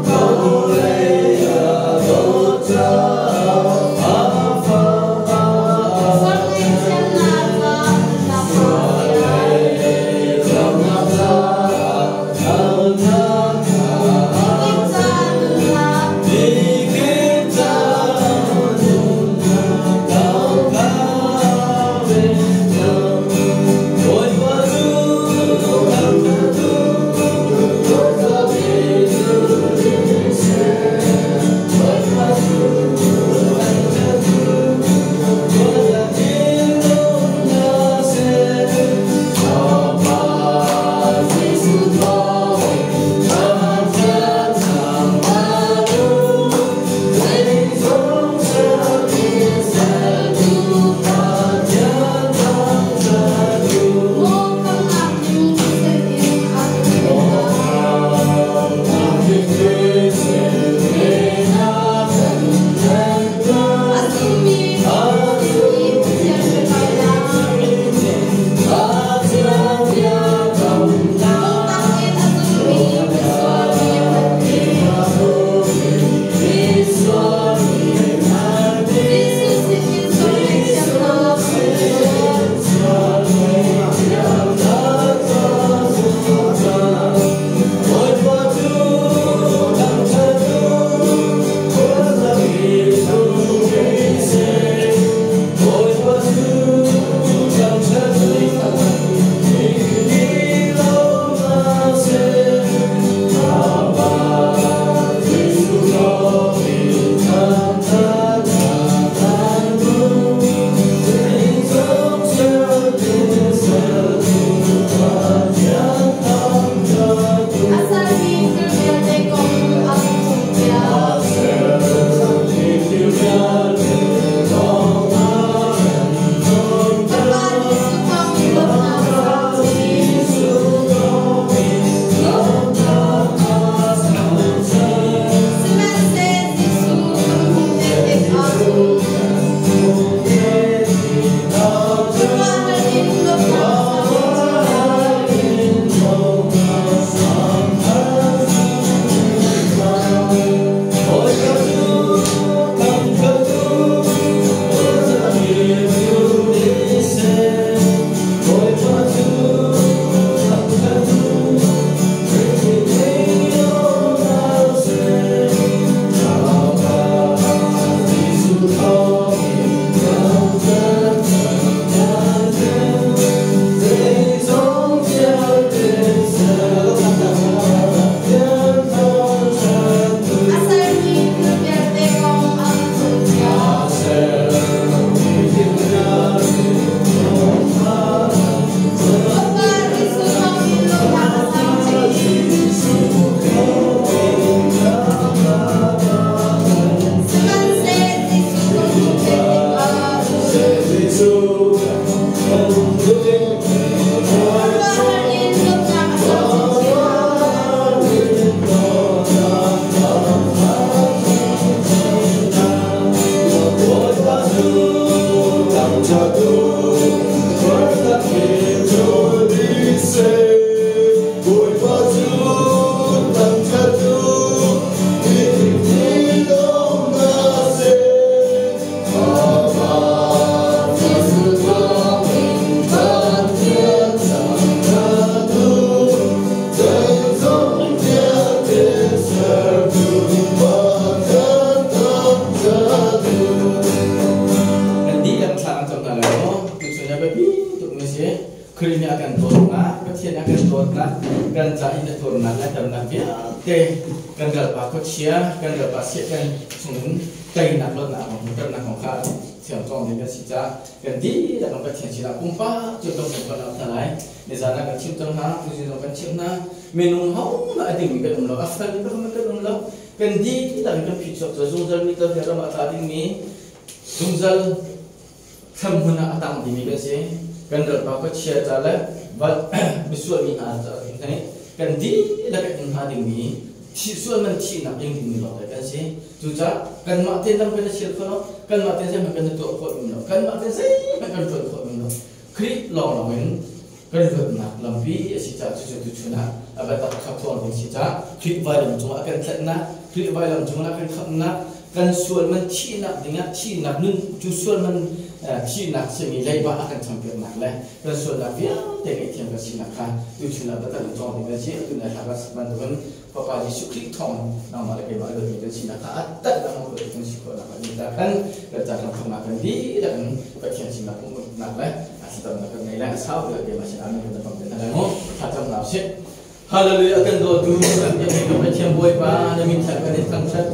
Vawlei a dawt caah a fapa Sual ngaihchiatnak caah nunnak kha a pek. Mikip caah nunnak, maw khamnak ding thisen in a ka thianter. A zummi paoh nih Pathian biakamnak lungtak in a zummi misual mi an si. Jesuh sinin sual ngaihthiamnak kan hmu. A sermi thil vialte kong a kan cawnpiak. Kan Pa Jesuh thawngin lawmhnak a sang chin. Sihmanhseh Jesuh kan hmuh ve tikah cun khuaruahhar in lawmhnak a sang chinchin lai. A sermi thil vialte kong a kan cawnpiak. Bawipa Jesuh thawngin lawmhnak a sang chin. Sihmanhseh Jesuh kan hmuh ve tikah cun khuaruahhar in lawmhnak a sang chinchin lai. Jesuh thawngin Kan dihlak thla kan cam hna lai maw? Tuchun ah biapi tukmi si. Khrih nih a kan dawtnak, Pathian a kan dawtnak, kan ca i na tuarnak le damnak vialte kan ralpa khuachia, kan ralpa Satan chungin teinak luatnak a hmuhternak kong kha thiang cawng ding kan si caah kan dihlak in Pathian sinah pumpak cu kan pumpak hna lai. Nizan ah kan chim cang hna, tuzing zong kan chimh hna. Minung hohmanh a dingmi kan um lo, a felmi pakhat kan um lo. Kan dihlak in kan phichuak cu zungzal mi tel he ram ah tla dingmi zungzal hremhmun ah a tang dingmi kan si. Kan ralpa khuachia ca le misual mi hna ca kan dihlak in hnga dingmi thih sual man thihnak ing dingmi lawng kan si. Cucaah kanmah te lam kan i chil kho lo, kanmah te zeihmanh kan i tuah khawh lo, kanmah te zeihmanh kan ṭuan khawh lo. lo. Khrih lawnglawng in kan luatnak lampi a si caah cucu tuchun ah a biatak kha phuang ding si caah Khrih vailam cungah a kan tlanhnak, Khrih vailam cungah a kan khamhnak, kan sual man thihnak dingah thihnak nun cu sual man thihnak simi leiba a kan champiaknak le kan sualnak vialte ngaihthiam kan sinak kha tuchun ah biatak in cawng ding kan si. Atu nai hla kan sak bantukin Fapa Jesuh Khrih thawng nangmah le keimah luatmi kan sinak kha a tak dang luatmi kan si khawhnak ah ta khan kan ca kan thawngnak kan dihlak in Pathian sinah pumnak le a thlacamnak kan ngei lai a sau tiah keimah sin amen kan pam te hna lai mu thlacamnak sih. Hallelujah. Kan dawtu kan biakmi kan Pathian Bawipa, na min thiang kan in thangṭhat.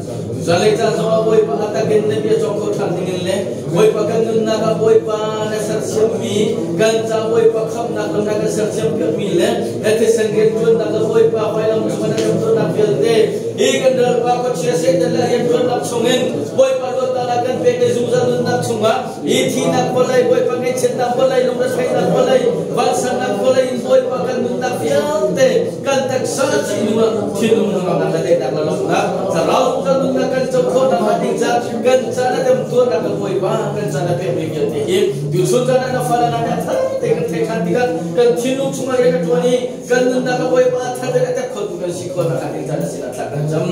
Zalei caan zongah Bawipa, a takin na bia cawk kho ṭhan dingin le Bawipa, kan nunnak ah Bawipa na sersiammi kan ca Bawipa khamhnak lam na kan sersiam piakmi le na thisen rianṭuannak le Bawipa vailam cungah na rianṭuannak vialte hi kan ralpa khuachia Satan le rianṭuannak chungin Bawipa luatnak na kan pek i zungzal nunnak chungah hi thihnak vawlei, Bawipa ngaihchiatnak vawlei, lungretheihnak vawlei, vansannak vawlei in Bawipa kan nunnak vialte kan taksa thinlung ah thinlung hnangamnak le daihnak le lawmhnak thlarau zungzal nunnak kan co khawh nakhnga ding ca kan ca na temtuarnak le Bawipa kan ca na pekmi vialte hi tuchun caan ah na fale hna nih a thar te kan theih ṭhan tikah kan thinlung chungah rian a ṭuan i kan nunnak a Bawipa a thar te a tek khotu kan si khawh nakhnga ding ca na sinah thla kan cam.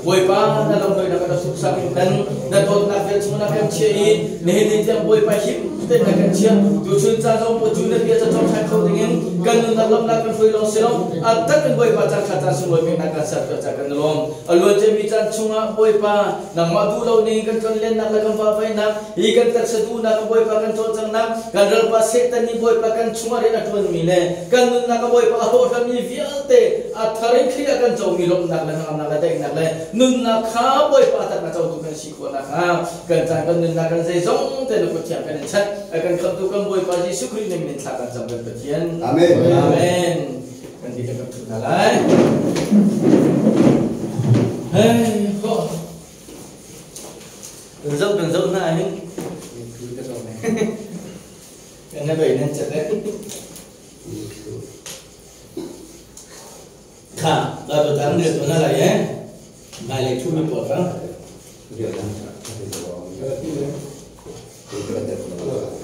Bawipa, na lamhruainak na suksak in kan na dawtnak vel chung na kan chiah i nihin ni tiang Bawipa him tein na kan chiah. Tuchun ca zong cu na bia ca cawng ṭhan kho dingin kan nunnak lamnak kan hruai lawng si lo, a tak in Bawipa caan kha caan sunglawi peknak kan ser tuah ca kan lawm. A luan ciami caan chungah Bawipa, nangmah duh lo ning kan tlonlennak le kan vahvaihnak, hi kan taksa duhnak a Bawipa kan cawlcanghnak, kan ralpa Satan nih Bawipa kan chungah rian a ṭuanmi le kan nunnak a Bawipa a hlawhhlangmi vialte a thar in Khrih ah kan comi lawmhnak le hnangamnak le daihnak le nunnak kha Bawipa tak na cotu kan si khawh nakhnga kan caan kan nunnak kan zeizong te na kut thiang kan in chanh. A kan khamhtu kan Bawipa Jesuh Khrih min in thla kan cam kan Pathian. Amen. Amen. Kan di kan ṭhu hna lai. Hey, ho. Kan zoh kan zoh hna hin. Kan na bei nan chat eh. Kha, Bible tang ne to na lai eh. Ngai le thu mi pawl kha.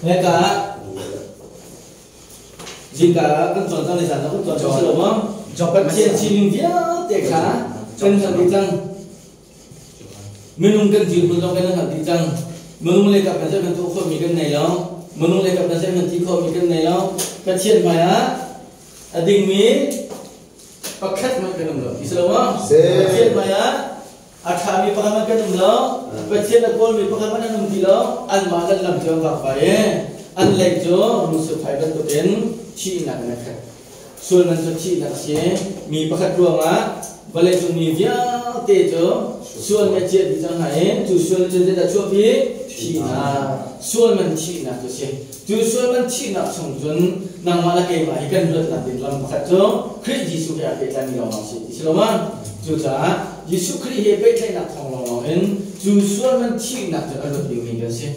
Heka zingka kan cawn cang le zan kan cawn cang si lo maw? Pathian sining vialte kha kan hngalh dih cang. Minung kan dirhmun zong kan hngalh dih cang. Minung le kap kan zeihmanh tuah khawhmi kan nei lo. Minung le kap kan zeihmanh ti khawhmi kan nei lo. Pathian hmaiah a dingmi pakhat hmanh kan um lo. Ti si lo maw? Pathian hmaiah a ṭhami pakhat hmanh kan um lo. Pathian a kawlmi pakhat hmanh an um ti lo. Anmah kan lam cu an vakvai i an lei cu rusuphai bantukin thihnak in a khat. Sualman cu thihnak a si. Mi pakhat ruangah vawleicung mi vialte cu sual nih a ciah dih cang hna i cu sual cu zeidah chuahpi? Thihnak. Sualman thihnak cu a si. Cu sualman thihnak chung cun nangmah le keimah hi kan luatnak ding lam pakhat cu Khrih Jesuh he aa pehtlaimi lawnglawng si ti si lo ma? Cucaah Jesuh Khrih he pehtlaihnak thawng lawnglawng in cu sualman thihnak cun a luat dingmi kan si.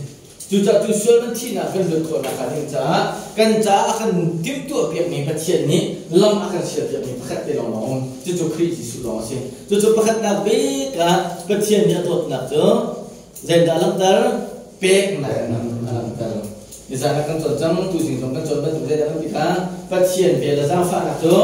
Cucaah cu sual kan thihnak kan luat khawh nakhnga ding caah kan caah a kan timhtuahpiakmi Pathian nih lam a kan sialpiakmi pakhat te lawng a um. Cucu Khrih Jesuh lawng a si. Cucu pakhatnak bik ah Pathian nih a dawtnak cu zeidah a langhter? Peknak in a langhter. Nizan ah kan cawn cang, tuzing zong kan cawn bantuk zeidah kan ti kha Pathian vel le zaangfahnak cu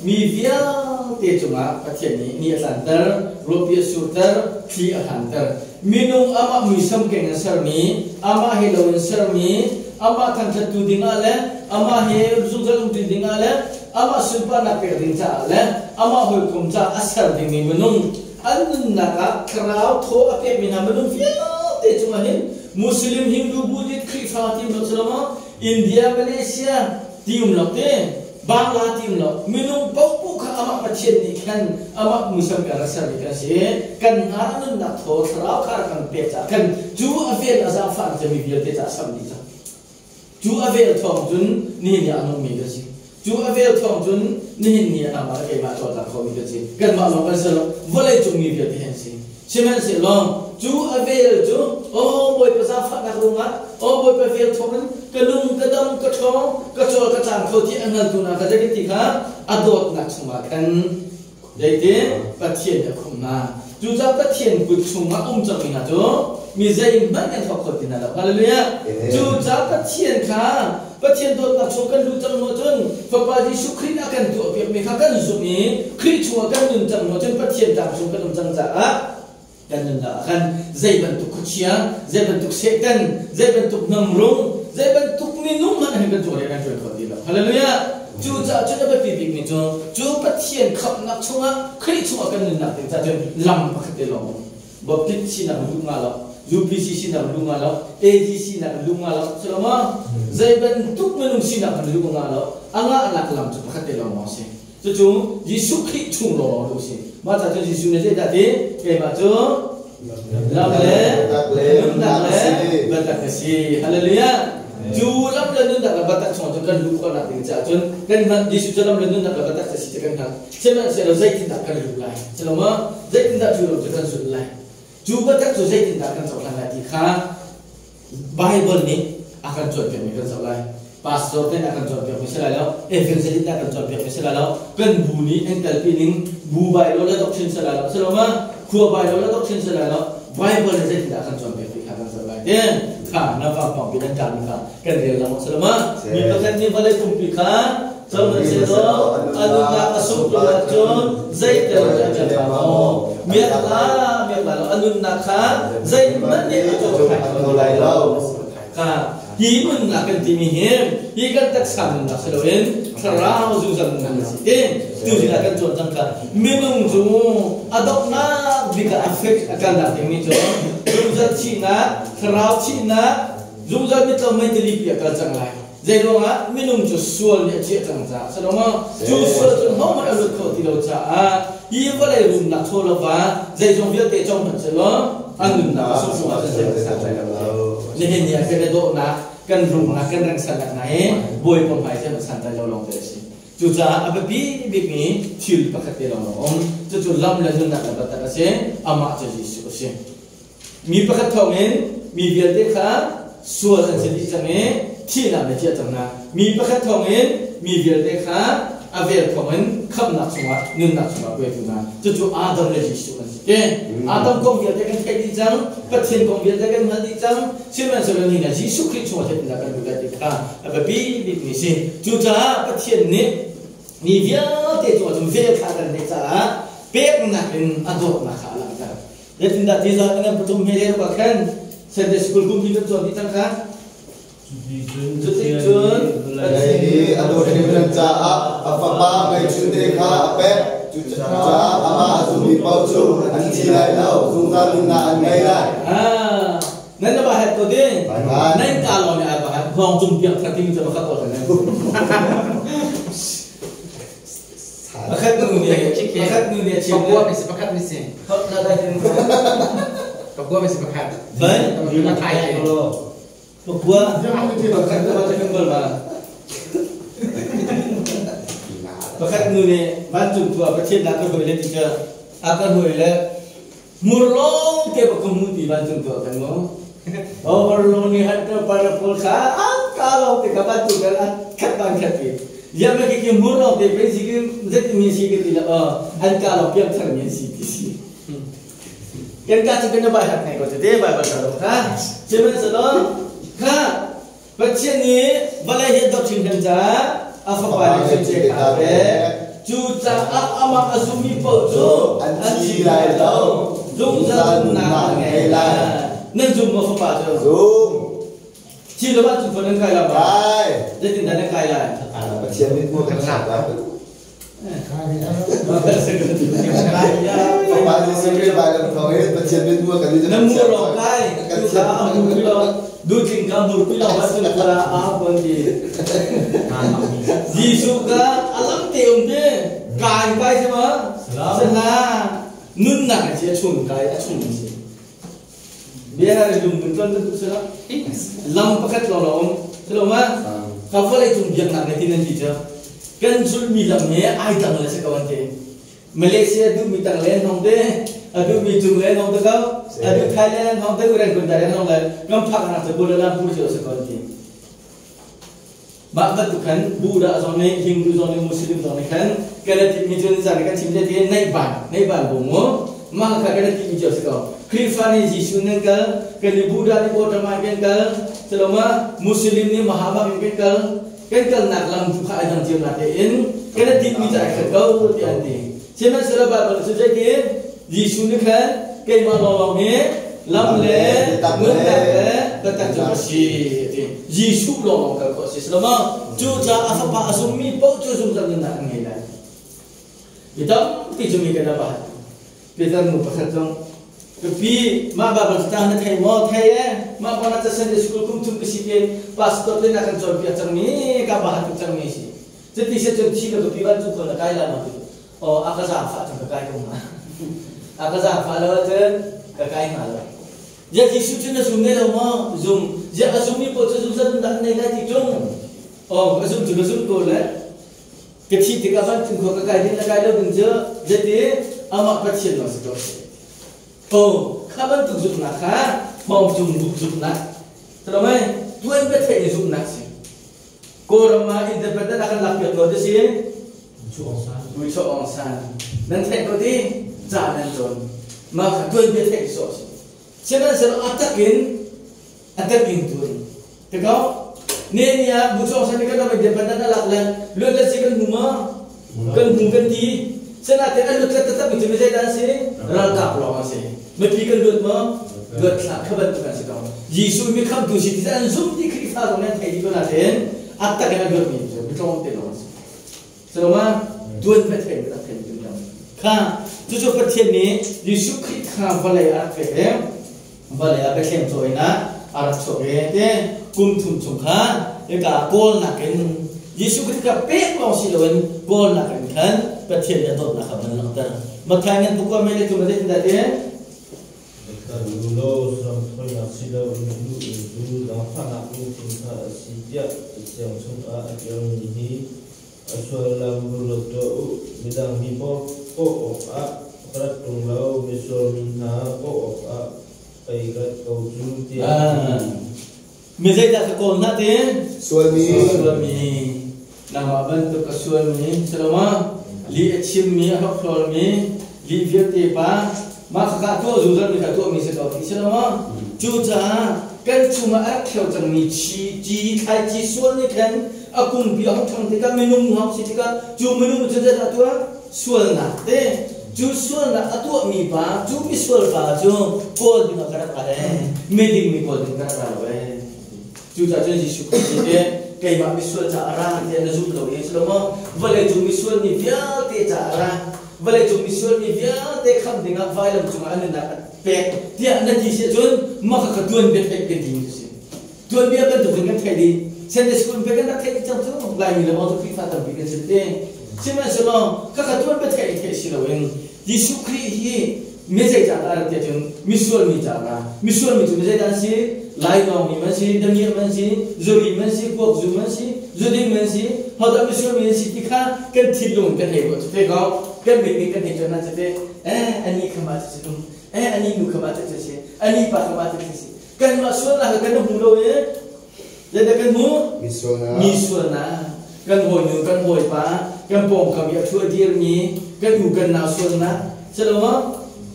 mi vialte cungah Pathian nih ni a tlanter, ruahpi a surter, thli a hlanter. Minung amah muisam keng in sermi, amah he lo in sermi, amah thangṭhattu dingah le amah he zungzal umṭi dingah le amah sunparnak pek ding caah le amah hawikom caah a ser dingmi minung an nunnak ah thlarau thaw a pekmi hna minung vialte cungah hin Muslim, Hindu, Buddhist, Khrihfa ti um lo maw India, Malaysia ti um lo te Bangla ti um lo, minung paohpaoh kha amah Pathian nih khan amah muisam kan rak sermi kan si. Kan hna nunnak thaw thlarau kha rak kan pek caah khan cu a vel a zaangfah cemi vialte caah sam dih cang. Cu a vel thawng cun nihin ni ah a nungmi kan si. Cu a vel thawng cun nihin ni ah nangmah le keimah cawlcang khomi kan si. Kanmah lawng kan si lo, vawlei cung mi vialte hi an si. Sihmanhsehlaw cu a vel cu aw Bawipa zaangfahnak ruangah, aw Bawipa vel thawngin ka lung ka dam ka ṭhawng ka cawl ka cang kho ti a hngaltu hna kha zeitin ti kha a dawtnak chungah khan zeiti Pathian nih a khumh hna. Cucaah Pathian kut chungah um cangmi hna cu mi zeihmanh kan thawk kho ti hna lo. Hallelujah! Cucaah Pathian Pathian kha Pathian dawtnak chung kan luh cang hnu cun Fapa Jesuh Khrih nih a kan tuahpiakmi kha kan zumh i Khrih chungah kan nun cang hnu cun Pathian tlang chung kan um cang caah kan nunnak ah khan zei bantuk khuachia, zei bantuk Satan, zei bantuk hnamrung, zei bantuk minung hmanh hin kan cung rian an ṭuan kho ti lo. Hallelujah! Cucaah cun a biapi bikmi cu cu Pathian khamhnak chungah Khrih chungah kan nunnak ding caah cun lam pakhat te lawng um. Baptist sinak luh nga lo, UPC sinak luh nga lo, AG sinak luh nga lo, si lo maw? Zei bantuk minung sinak kan luh nga lo, a ngahnak lam cu pakhat te lawng si. Cucu Jesuh Khrih chung lawnglawng luh si. Mah ca cun Jesuh nih zeidah ti? Keimah cu lam le nunnak le biatak ka si. Hallelujah! Cu lam le nunnak le biatak chung cun kan luh khawhnak ding caah cun kan hngalh Jesuh cu lam le nunnak le biatak ka si ti kan hngalh. Sihmanhsehlaw zeitindah kan luh lai? Silo zeitindah cu lam cu kan zulh lai? Cu biatak cu zeitindah kan cohlan lai ti kha Bible nih a kan cawnpiakmi kan zoh lai. Pastor te nih a kan cawnpiakmi si lai lo, evangelist nih a kan cawnpiakmi si lai lo, kan bu nih an kalpi ning bu Bible le doctrine si lai lo, si lo ma? Khua Bible le doctrine si lai lo, Bible nih zeitindah a kan cawnpiak ti kha kan zoh lai. Tin kha na vang pang nan ṭami kha kan rel lang si lo ma? Mi pakhat nih vawlei pumpi kha Sihmanhsehlaw a nunnak a sungh lo ahcun zeitel a ṭial hnga maw? Miak la, miak la lo, a nunnak kha zeihmanh nih a cawk kho lai lo. Kha hi nunnak kan timi hi hi kan taksa nunnak si loin thlarau zungzal nunnak a si. Ti tuzing ah kan cawn cang kha minung cu a donghnak bik ah a fek a kalnak dingmi cu zungzal thihnak, thlarau thihnak, zungzal mitlo meitili pi a kal cang lai. Zeiruangah minung cu sual nih a ciah cang caah a si lo maw? Cu sual cu hohmanh a lut kho ti lo caah hi vawlei rumnak chaw lo va zeizong vialte cong hmanh sehlaw an nunnak a sungh ah cun zeihmanh santlai lo. Nihin ni ah kan i dawhnak, kan rumnak, kan rengsannak hna hi Bawipa hmai zeihmanh santlai lo lawng te a si. Cucaah a biapi bikmi thil pakhat te lawng a um. Cucu lam le nunnak le biatak a si. Amah cu Jesuh a si. Mi pakhat thawngin mi vialte kha sual an si dih cang i thihnak na ciah cang hna. Mi pakhat thawngin mi vialte kha a vel thawngin khamhnak chungah nunnak chungah hruaitu hna. Cucu Adam le Jesuh an si. Ke Adam kong vialte kan theih dih cang, Pathian kong vialte kan hngalh dih cang. Sihmanhsehlaw ni na Jesuh Khrih chungah theihnak kan duh lai ti kha a biapi bikmi si. Cucaah Pathian nih mi vialte cungah cun vel kha kan neih caah peknak in a dawtnak kha a langhter. Zeitindah ti zong in pathum he rel ah khan Sunday school kum hi kan cawn dih cang kha. Cuticun Hi a dawt hringhran caah a fapa ngeihchunte kha a pek. Cucaah amah a zummi paoh cu an thi lai lo, zungzal nunnak an ngei lai. Nan na ba het ko ding. Nan ka lo ne ai ba het hong cung piak thar ting cu ba khat ko than. Pakhat nu nih pakhat nu nih a chim. Pakua mi si pakhat mi si. Pakua mi si pakhat. Bai. Thai ke. Pakua. Pakhat nu ta kan bal ma. Pakhat nu nih vancung khua Pathian nak ka hoi le ti ca a ka hoi le murlong te ba kum ti vancung khua kan mo. Overlong nih han ka parapol kha an ka lo te ka vancung kan an khat ban khat ti. Ya me ki ki murlong te pe si ki zet mi si ki ti la an ka lo piang thar mi si ti si. Kan ka chu kan ba hat ngai ko te bai ba lo kha. Sihmanhsehlaw kha Pathian nih vawlei hi a dawt hringhran caah a fapa nih cun ce kha a pek. Cucaah amah a zummi paoh cu an thi lai lo, zungzal nunnak an ngei lai. Nan zum maw fapa cu? Zum. Thi lo ahcun phun nan kai lai ma? Kai. Zeitindah nan kai lai? Pathian mit hmuh kan hlat lai. Fapa Jesuh Khrih vailam thawng in Pathian mit hmuh kan Na mu ro kai tu kha a mu pi lo du tling ka mur pi lo ba sun kara a pon di Jesuh ka alam te um te kai kai sama sala nunnak a chi a chung kai a chung si bia lung mun ton tu sala lam pakhat lo lo um silo ma ka vawlei cung biaknak ne tin an ti cu kan zulmi lam he ai dang le se ko an ti Malaysia duhmi tang le hong te a duhmi cung le hong te ko a duh Thailand hong te uren kun dai hong le ngam phak nak cu Kuala Lumpur cu se ko an ti mah bantuk khan Buddha zong nih Hindu zong nih Muslim zong nih khan kan ti mi cu zan kan chim te ti nei ban nei ban bu mu mah kha kan ti mi cu se ko Khrihfa nih Jesuh nan kal kan ni Buddha nih Gautama kan kal. Celoma Muslim nih Mahabak in kan kal kan kalnak lam tu kha ai dang cio na tein kan i tinhmi cu ai khat ko tiah an ti. Sihmanhsehlaw Baibal cu zeitin Jesuh nih khan keimah lawnglawng hi lam le nunnak le biatak cu ka si a ti. Jesuh lawnglawng kal khawh a si. Salama cucaah a fapa a zummi paoh cu zungzal nunnak an ngei lai. Mi tampi cu mi kan aba. Peter nu pakhat zong Kapi mah Baibal catang na thei maw? Thei e. Mah kong na ca Sunday school kum thum ka si tiin pastor te na kan cawnpiak cangmi ka ba tuk cangmi si. Cuti se cun thi ka kapi van cu khual na kai la ma ti. Oh a ka zaangfah cun ka kai ko hnga. A ka zaangfah lo ahcun ka kai hnga lo. Ziah Jesuh cu na zum ne lo maw? Zum. Ziah a zummi paoh cu zungzal nunnak an nei lai ti ṭung. Oh ka zum cu ka zum ko le. Ka thih tikah vancung khua ka kai ding le kai lo ding cu zeiti amah Pathian lawng si ko seh. Oh, kha bantuk zumhnak kha hmawng cung buk zumhnak. Thalamai, tuan biatheih in zumhnak si. Kawlram ah independent a kan lakpiak lo ti si. Buicho Aung San. Nan theih ko ti? Ca nan cawn. Mah kha tuan biatheih sawh si. Sihmanhsehlaw a tak in a tak in tuan. Tiko, ne ni ah Buicho Aung San nih kan ram independent a lak le luat le si kan hmu ma? Kan hmu kan ti. Sinain an luat taktak mi cu zeidah an si? Ralkap lawng an si. Mipi kan luat maw? Luat hlah kha bantuk an si ko. Jesuh mi khamtu si ti an zum ti Khrihfa zong nih an theih dih ko nain a tak in a luatmi cu mi tlawmte lawng an si. Saloma tuan pe thei tak thei tu tam. Kha cucu Pathian nih Jesuh Khrih kha vawlei a rak pek i vawlei ah Bethlehem caw in ah a rak chuak i te kum thum chung kha hika kawlnak in Jesuh Khrih kha pek lawng si loin kawlnak in khan Pathian nih a dawtnak kha van langhter. Matthai ngan pakua mei le thum a zeitindah ti? Kan law ramthawinak si loin lu in lu zaangfahnak lungthin kha a si tiah Cathiang chungah a ṭialmi hi a suallam ruat tuah u. Midang mi kawh awkah ka rat ṭung lo, misual mi hna kawh awkah pei rat ko cu tiah a ti. Mi zeidah ka kawl hna ti? Sualmi. Sualmi. Nangmah bantuk ka sualmi saloma lih a chimmi a hlokhlawlmi lih vialte pa mah khaka tuah zungzal mi kha tuahmi si ko ti saloma cucaah kan chungah a rak thleu cangmi chi ci thlaici sual nih khan a kungpi a hung ṭhang tikah minung hong si tikah cu minung cu zeidah tuah sualnak te cu sualnak a tuahmi pa cu misual pa cu kawl ding ah ka rak ra ee miding mi kawl ding ka rak ra lo ee cucaah cun Jesuh Khrih nih keimah misual ca a ra tiah na zum lo i si lo maw vawlei cung misual mi vialte ca a ra vawlei cung misual mi vialte khamh dingah vailam cungah a nunnak a pek tiah na ti si ahcun mah kha tuan bia theih kan ding si tuanbia bantukin kan theih dih Sunday school pe kan rak theih dih cang cu Laimi le maw cu Khrihfa tampi kan si te sihmanhsehlaw khakha tuanbia theih theih si loin Jesuh Khrih hi mi zei ca dah a rat tiah cun misual mi ca ra misual mi cu mi zeidah an si lainawng mi man si damiah man si zuri man si kuak zu man si zuding man si hodah misual mi an si ti kha kan thinlung kan hei ruah cu te ko kan mit nih kan hei cuan cu te eh ani kha mah cu si eh ani nu kha mah cu si ani pa kha mah cu si Kanmah sualnak kha kan hmu lo i zeidah kan hmuh? Mi sualnak. Mi sualnak. Kan hawinu, kan hawipa, kan pawngkam i a ṭhu a dirmi, kan u kan nau sualnak. Silo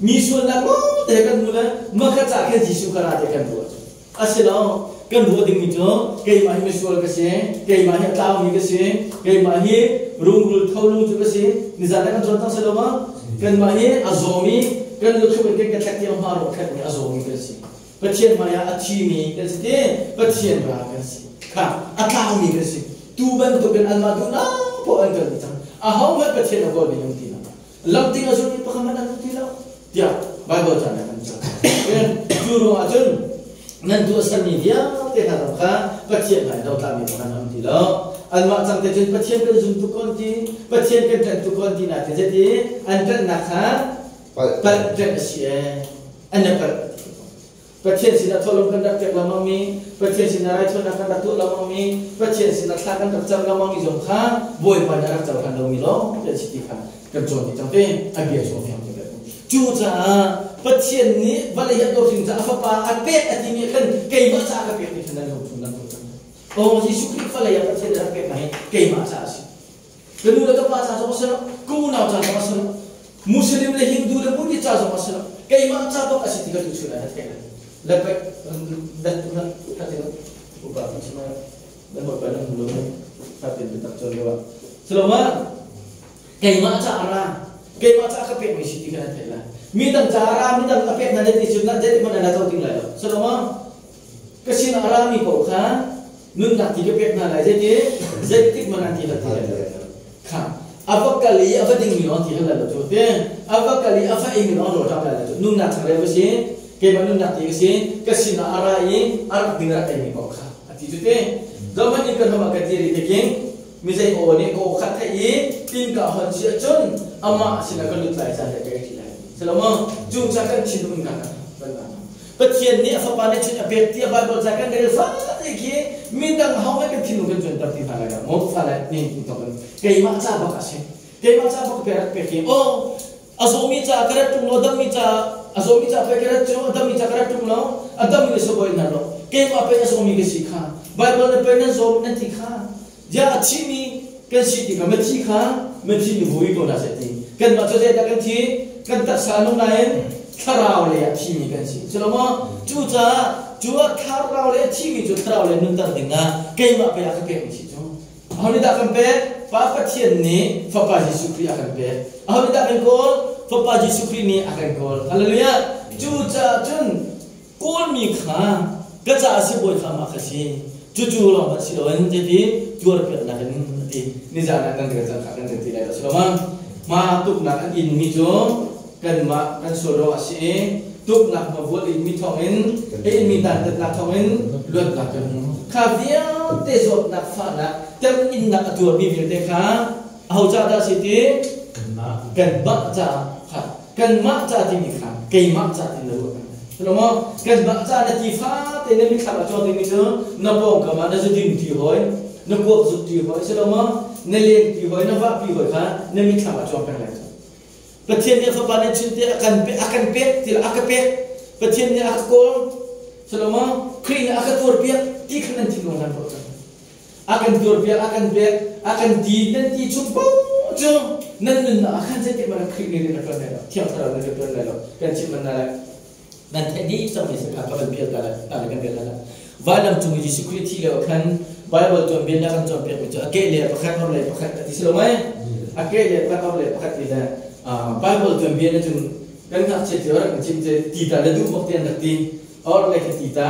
mi sualnak lawngte kan hmu le mah kha ca khan Jesuh kha ra te kan ruah. Asilo kan ruah dingmi cu keimah hi misual ka si, keimah hi a tlaumi ka si, keimah hi rungrul tholung cu ka si. Nizan ah kan cawn cang silo ma? Kanmah hi a zawmi, kan luthluk in kan ka thlek tiang hma rawh khatmi a zawmi kan si. Pathian hmaiah a thimi kan si ti Pathian ral kan si kha a tlaumi kan si tu bantukin anmah duhnak poah an kal cang ahohmanh Pathian a kawl ding an ti lo lam ding a zulmi pakhat hmanh an ti lo tiah Bible ca nih an cang cu ruangah cun nan tuahsermi vialte hna zong kha Pathian hmai dotlami pakhat an ti lo anmah cang te cun Pathian kan zum tuk kon ti Pathian kan ṭanh tuk kon ti na ti zeti an ṭanhnak kha palh ṭanh a si ee an i palh. Pathian sinah thawhlawm kan rak pek lengmangmi, Pathian sinah raithawinak kan rak tuah lengmangmi, Pathian sinah thla kan rak cam lengmangmi zong kha Bawipa nih a rak cohlan lomi lawng te a si ti kha kan cawn dih cang te a bia chung fiang te kan Cucaah Pathian nih vawlei a dawt caah a fapa a pek a timi khan keimah caah ka pek ti khan nan lung chung nan ruat cang. Oh Jesuh Khrih vawlei ah Pathian nih a rak pek hi keimah caah a si. Ka nu le ka pa ca zong a si lo, ka unau ca zong a si lo, Muslim le Hindu le Buddhist ca zong a si lo, keimah ca bak a si ti ka tu chun ah na theih lai. Le pek, let, let, Upa kan chim nan hawipa nan hmu lo fatin biatak cawn lio ah. Saloma keimah ca a ra keimah ca ka pek mi si ti kha nan theih lai. Mi dang ca a ra mi dang a pek na ti cu na zei hmanh na co ding lai lo. Saloma ka sin a ra mi paoh kha nunnak ti ka pek hna lai zeiti zeitik hmanh an ti hal ti lai lo. Kha a va kal i a va ding mi lawng ti hal lai lo cu te a va kal i a va ei mi lawng rawl ṭam lai lo cu nunnak changreu ka si keimah nunnak ti ka si ka sinah a ra i a rak ding rak eimi paoh kha a ti cu te zohhmanh in kan hom ah ka dir i tekin mi zei aw nih ka aw kha theih i tin ka hon si ahcun amah sinah ka lut lai caan le ka ei ṭi lai Salomo cu ca kan thinlung in ka kan Pathian nih a fapa nih cun a pek tiah Baibal ca kan rel fate khi midang ho kan thinlung kan cuanter ti hna lai lo maw fale nih in keimah ca bak a si keimah ca bak pe rak pek hi oh a zawmi ca ka rat ṭung lo dammi ca a zawmi ca pe ka rat cu a dammi ca ka rat ṭung lo a dammi na sabawi hna lo keimah pe a zawmi ka si kha Baibal na pe nan zawm nan ti kha ya a thimi kan si ti kha mathi kha mathi ni vui ko na se ti kanmah cu zeidah kan thi kan taksa nung nain thlarau lei ah thimi kan si culomaw cucaah cu ah thlarau lei a thimi cu thlarau lei nunter ding ah keimah pe ah ka pek mi si cu aho nih dah kan pek Pa Pathian nih Fapa Jesuh Khrih a kan pek aho nih dah kan kawl Fapa Jesuh Khrih nih a kan kawl hallelujah cucaah cun Kawlmi kha ka caah sibawi kha mah kha si. Cucu lawng hmanh si loin zeiti tuarpiaknak in a ti. Nizan ah kan rel cang kha kan rel ti lai lo si lo ma? Ma tuknak an in mi cu kanmah kan sual ruangah a si i tuknak hmavual in mi thawngin a inmi dantatnak thawngin luatnak kan hmu. Kha vialte zawtnak fahnak temhinnak a tuarmi vialte kha aho ca dah si ti? Kanmah caah kha kanmah ca timi kha keimah ca ti na ruah Hello kanmah ca na ti fate na mitthlam a cuang dingmi cu na pawngkam ah na zuding ti hoi na kuak zuk ti hoi si lo maw na leng ti hoi na vahpi hoi kha na mitthlam a cuang peng lai cu Pathian nih a fapa nih chun te a kan pe a kan pek ti a ka pek Pathian nih a ka kawl si lo maw Khrih nih a ka tuarpiak ti khan nan thinlung nan ruah cang a kan tuarpiak a kan pek a kan ti nan ti chung paoh cu nan nunnak ah khan zeitik hmanh ah Khrih nih rian a ṭuan lai lo Thiang Thlarau nih rian a ṭuan lai lo kan chimh hmanh lai nan theih dih cangmi si kha ka van pial ta lai ta le kan rel lai vailam cung i Jesuh Khrih thi lio khan Bible tuanbia nih a kan cawnpiakmi cu a keh le pakhat or le pakhat a ti si lo mei a keh le pakhat or le pakhat ti le Bible tuanbia nih cun kan ngakchia cio rak kan chim ti ta le duh bak te an rak ti or le ka ti ta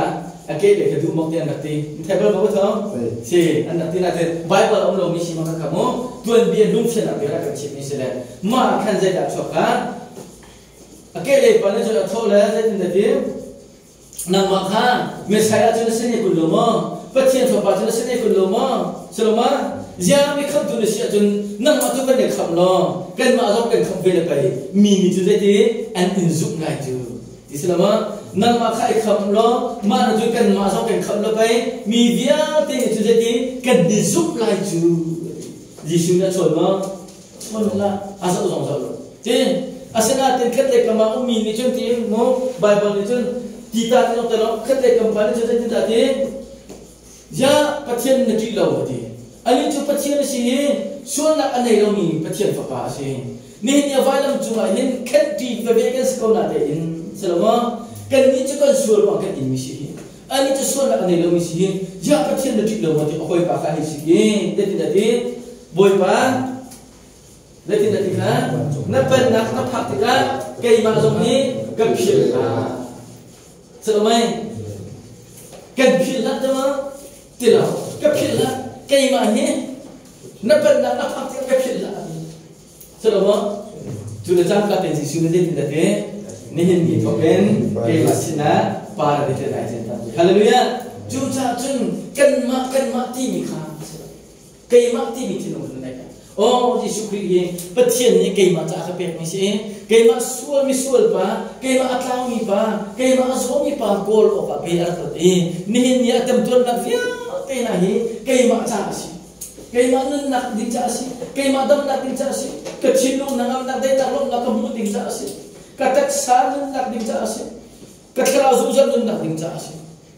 a ke le ka duh mok te an rak ti thei bal ko thong si an rak ti na te bible um lo mi si ma ka mu tuan bia lungfian nak bia kan chim mi si le ma khan zei dah chuak ka a ke le pa ne chu a tho le zei tin da ti nangmah kha Messiah cu na si ne kun lo maw Pathian fapa cu na si ne kun lo maw Saloma ziang mi khamtu na si ahcun nangmah cu kan i khamh law kanmah zong kan khamh ve le pei mi nih cu zeiti an in zumh lai cu Ti si lo ma? Nangmah kha i khamh law mah na cu kanmah zong kan khamh lo pei mi vialte nih cu zeiti kan i zumh lai cu. Jesuh nih a chawn maw? Chawn hlah. A zoh zong zoh lo. Ti asinain khat le kam ah ummi nih cun ti mu Bible nih cun ti ta ti te lo khat le kam pa nih cun zeitin dah ti Ya Pathian na ṭih lo a ti. Anih cu Pathian a si i sualnak a nei lomi Pathian fapa a si. Nihin ni a vailam cungah hin khenhṭi veve kan si ko natein si lo maw? Kannih cu kan sual ruang kan inmi si hi. Anih cu sualnak a nei lomi si hi. Ya Pathian na ṭih lo maw ti a hawipa kha hei si i zeitin a ti? Bawipa zeitin a ti kha? Na pennak na phak tikah keimah zong hi ka philh hlah. Si lo mei? Kan philh hlah te ma? Ti lo. Ka philh hlah. Keimah hi na pennak na phak tikah ka philh hlah. Si lo maw? Cu le cangka te Jesuh nih zeitin dah ti? Nihin ni thawk in keimah sinah pa na te lai cen ta. Hallelujah. Cucaah cun kanmah kanmah timi kha keimah timi thinlung na neih. Oh Jesuh Khrih hi Pathian nih keimah caah ka pekmi si i keimah sual misual pa, keimah a tlaumi pa, keimah a zawmi pa kawl awkah pe a rak rat i nihin ni ah temtuarnak vialte hna hi keimah caah a si. Keimah nunnak ding caah a si. Keimah damnak ding caah a si. Ka thinlung hnangamnak, daihnak, lawmhnak ka hmuh ding caah a si. Ka taksa nunnak ding caah a si. Ka thlarau zungzal nunnak ding caah a si.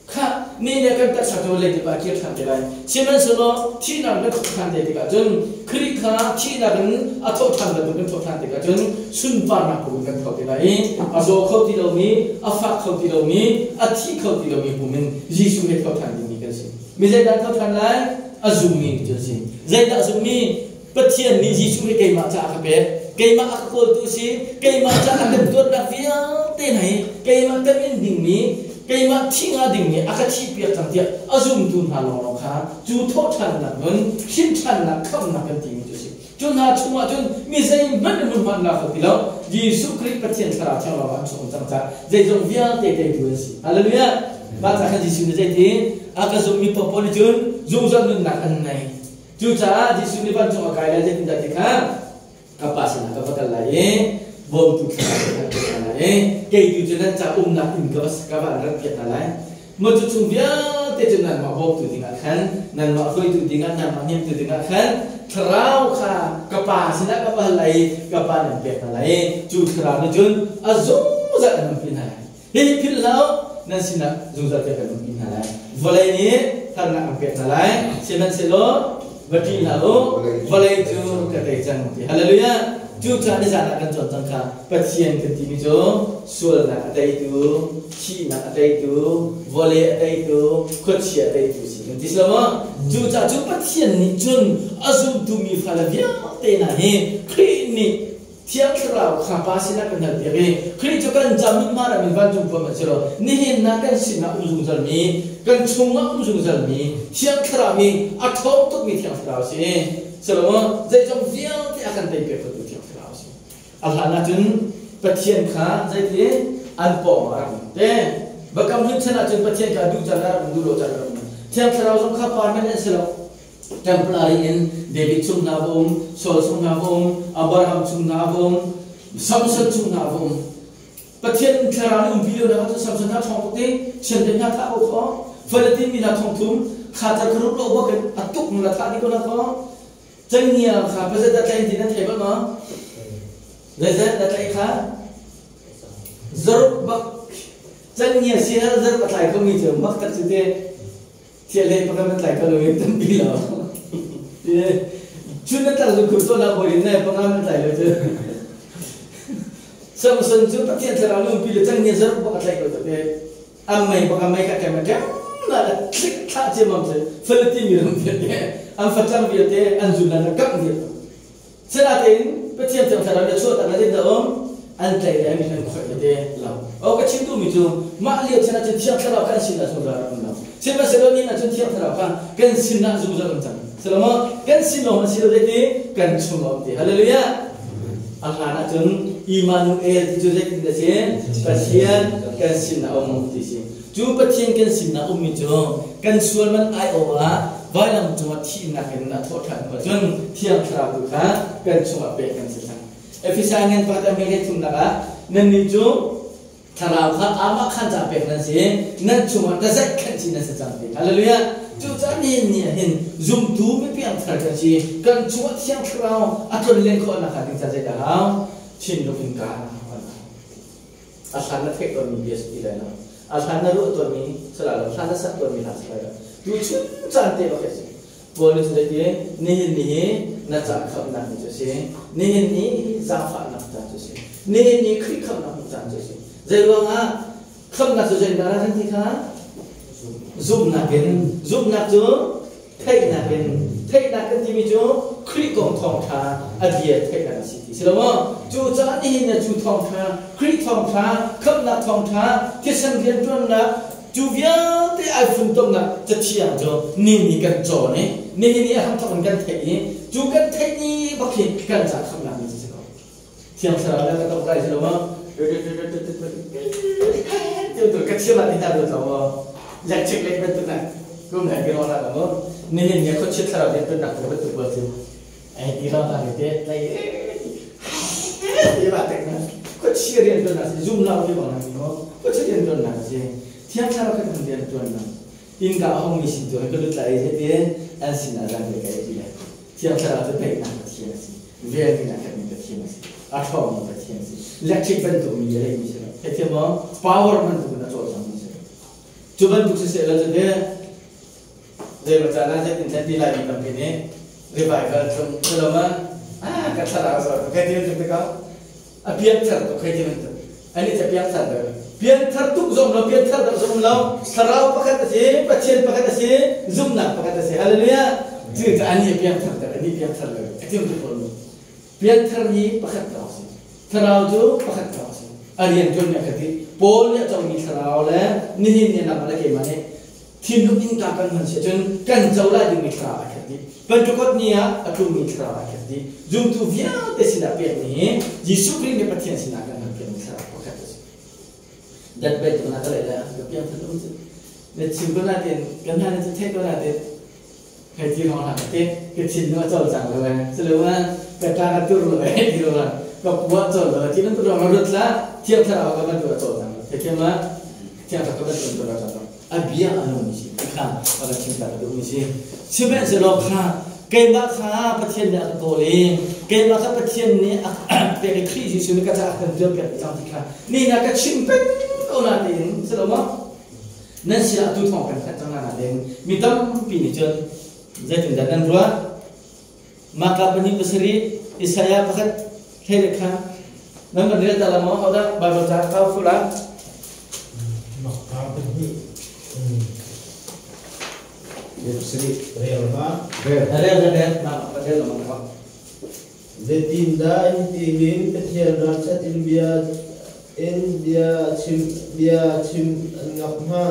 Khah, ni le kan taksa cu leidip ah kir ṭhan te lai. Sihmanhsehlaw thihnak kan thawh ṭhan te tikah cun Khrih kha thihnak in a thawh ṭhan bantuk kan thawh ṭhan tikah cun sunparnak pum kan tho te lai i a zaw kho ti lomi, a fak kho ti lomi, a thi kho ti lomi pum in Jesuh he thawh ṭhan dingmi kan si. Mi zeidah tho ṭhan lai? A zummi cu a si. Zeidah a zummi? Pathian nih Jesuh hi keimah caah a ka pek. Keimah a ka kawltu a si. Keimah caah a kan tuannak vialte hna hi keimah kan in dingmi, keimah thi hnga dingmi a ka thihpiak cang tiah a zumtu hna lawnglawng kha cu thawhṭhannak nun, hrimhṭhannak, khamhnak kan timi cu a si. Cu hna chungah cun mi zeihmanh in hmunhma an la kho ti lo. Jesuh Khrih Pathian Thlarau Thiang lawng an chung um cang caah zeizong vialte teitu an si. Hallelujah! Mah ca khan Jesuh nih zeiti a ka zummi paohpaoh nih cun zungzal nunnak an ngei. Cucaah Jesuh nih vancung a kai lai zeitindah ti kha ka Pa sinah ka va kal lai i bawmtu Thlarau ka kan pek hna lai i kei tu cu nan ca umnak inn ka va ka va an ratpiak hna lai. Maw cu chung vialte cu nanmah bawmtu dingah khan, nanmah hruaitu dingah, nanmah hnemtu dingah khan Thlarau kha ka Pa sinah ka va hal lai i ka Pa nan pek hna lai i cu Thlarau nih cun a zungzal an umpi hna lai. Hihi philh hlah u, nan sinah zungzal te kan umpi hna lai. Vawlei nih harnak an pek hna lai, sihmanhsehlaw va ṭih hlah u, vawlei cu ka tei cang ti. Hallelujah! Cucaah nizan ah kan cawn cang kha Pathian kan timi cu sualnak a teitu, thihnak a teitu, vawlei a teitu, khuachia a teitu si kan ti si lo maw? Cucaah cu Pathian nih cun a zumtu mi fale vialte hna hi Khrih nih Thiang Thlarau kha Pa sinah kan halpiak i Khrih cu kan ca mithmai ah min vancung khua hmanh si law nihin ah kan sinah um zungzalmi, kan chungah um zungzalmi Thiang Thlarau mi a ṭhawng tukmi Thiang Thlarau a si. Silo zeizong vialte a kan teipiak khotu Thiang Thlarau a si. A hlan ahcun Pathian kha zeiti an pawng ah a rak um te. Biakam hlun chan ahcun Pathian kha duh caan ah rak um, duh lo caan ah rak um. Thiang Thlarau zong kha permanent a si lo. Temporary in David chung hna va um, Saul chung hna va um, Abraham chung hna va um, Samson chung hna va um. Pathian thlarau nih umpi lio na cu Samson hna ṭhawng tuk ti, chiandeih hna thah ko kho, Philistine mi hna thong thum, kha car kharup lo bak in a tuk na thah dih ko na kho. Cenghngia kha pazet dah tlaih ti nan thei bal maw? Zeizat dah tlaih kha? Zaruk bak. Cenghngia sial zaruk a tlai khomi cu mak tak cu te. Thiahlei pakhat na tlai kho lo in tampi lo. Cun na tlak zu khur tawn ah bawi in nai panga na tlai lo cu. Samson cu Pathian thlarau nunpi le canghngia zaruk bak a tlaih ko te. An mei bak a mei kha ṭem a ṭem na le thlik thlah ciammam cu Philippine mi ram vialte an facang vialte an zun an kangh vialte. Sinain Pathian Thiang Thlarau nih a chuahtak le zeidah um an tlaih le an khoih le te lo. O ka chim duhmi cu mah lio chan ahcun Thiang Thlarau kha an sinah zungzal rak um lo. Sihmanhsehlaw nihin ahcun Thiang Thlarau kha kan sinah zungzal um cang. Silo kan sin lawng a si lo zeiti kan chung a um ti. Hallelujah. A hlan ahcun Immanuel ti cu zeitin dah si? Pathian kan sinah um ti si. Cu Pathian kan sinah ummi cu kan sual man aiawh ah vailam cungah thihnak in a thawh ṭhan hnu cun Thiang Thlarau tu kha kan chungah pek kan si cang. Efesa ngan pakhat a hme thumnak ah nannih cu Thlarau kha amah khan ca pek nan si nan chungah tazaih khan ci nan si cang ti. Hallelujah. Cucaah nihin ni ah hin zumtu mipiang thar kan si kan chungah Thiang Thlarau a tlon len khawh nakhnga ding ca zeidah hau? Thinlung in ka A hlan na theih tawnmi bia si ti lai lo. A hlan na ruah tawnmi si lai lo. Hlan na sak tawnmi hla si lai lo. Tu chun caan te bak hi a si. Paul nih cun zeiti nihin ni hi na ca khamhnak ni cu a si. Nihin ni zaangfahnak caan cu a si. Nihin ni Khrih khamhnak hmuh caan cu a si. Zei ruangah khamhnak cu zeitindah dah kan ti kha? Zumhnak in. Zumhnak cu theihnak in theihnak kan timi cu Khrih kong thawngṭha a bia theihnak a si ti si lo maw? Cucaah nihin na cu thawngṭha, Khrih thawngṭha, khamhnak thawngṭha, thisen rianṭuannak, cu vialte ai funtomnak cathiang cu ni ni kan cawn i nihin ni a hramthawk in kan theih i cu kan theih ni bak hi kan ca khamhnak ni cu si ko. Thiang Thlarau le ka tok lai si lo maw? Ka thiam ah ti hna dawt lo maw? Electric light bantuk na kum na ki ro la maw? Nihin ni khuachia thlarau rian tuannak tu bantuk pawl cu ai ti ro ta te tlai ti ba tek na khuachia rian tuannak si zum lo ti bang na maw? Khuachia rian tuannak si Thiang Thlarau kan rian tuannak inn ka hong mi sin tu ka lut lai te an sin ah zan ve ka ti lai Thiang Thlarau cu daihnak Pathian a si. Velmi a khatmi Pathian a si. A ṭhawngmi Pathian a si. Electric bantuk mi a leimi si lo. Theithiam maw? Power bantuk in a cawlcangmi si. Cu bantuk siseh law cu teh zeimaw caan ah zeitin thlen ti laimi tampi nih revival tlung si lo ma? Ah, ka thlarau zaw kai ti bantuk te ko. A piangthar tuk kai ti bantuk. Ani cu piangthar deuh. Pianthar tuk zong lo, pianthar deuh zong lo, thlarau pakhat a si, Pathian pakhat a si, zumhnak pakhat a si. Hallelujah. Cu ani pianthar deuh, ani pianthar lo. A tim tuk lo. Pianthar hi pakhat lawng si. Thlarau cu pakhat lawng si. A rian ṭuan mi a khat i Paul nih a comi thlarau le nihin ni nangmah le keimah nih thinlung innka kan hman si ahcun kan co lai dingmi thlarau ai khat dih. Pentecost ni ah a tlungmi thlarau ai khat dih. Zumtu vialte sinah pekmi hi Jesuh Khrih nih Pathian sinah kan hman piakmi thlarau pakhat a si. Dat bai tu na ka leh le ka piang than um cu. Na chim ko natin kan hna na theih ko natin hei ti hong hlah te ka thin nu a cawlcang lo eh silo ma ka tla ka tur lo eh ti lo ma ka pua cawl lo ti bantuk rong rut la thiang thlarau ka bantuk a cawlcang lo thei ma thiang thlarau ka bantuk a cawlcang lo a bia a nung mi si kha a ka chim ta ka duh mi si sihmanhsehlaw kha keimah kha Pathian nih a ka kawl i keimah kha Pathian nih a pek i Khrih Jesuh nih ka caah kan tuarpiak cang ti kha ni na ka chim peng ko na tiin si lo maw nan sinah tu thawng kan thanh cang na nain mi tampi nih cun zeitindah nan ruah? Maka 2:7 Isaiah pakhat hlei le kha nan van rel ta la maw? Hodah Bible ca kau fula? Maka pahnih pasarih. Rel ma? Rel. Rel rel ma rel ma. Zeitindah hitihin Pathian ralchat in bia in bia chim bia chim an ngap hnga?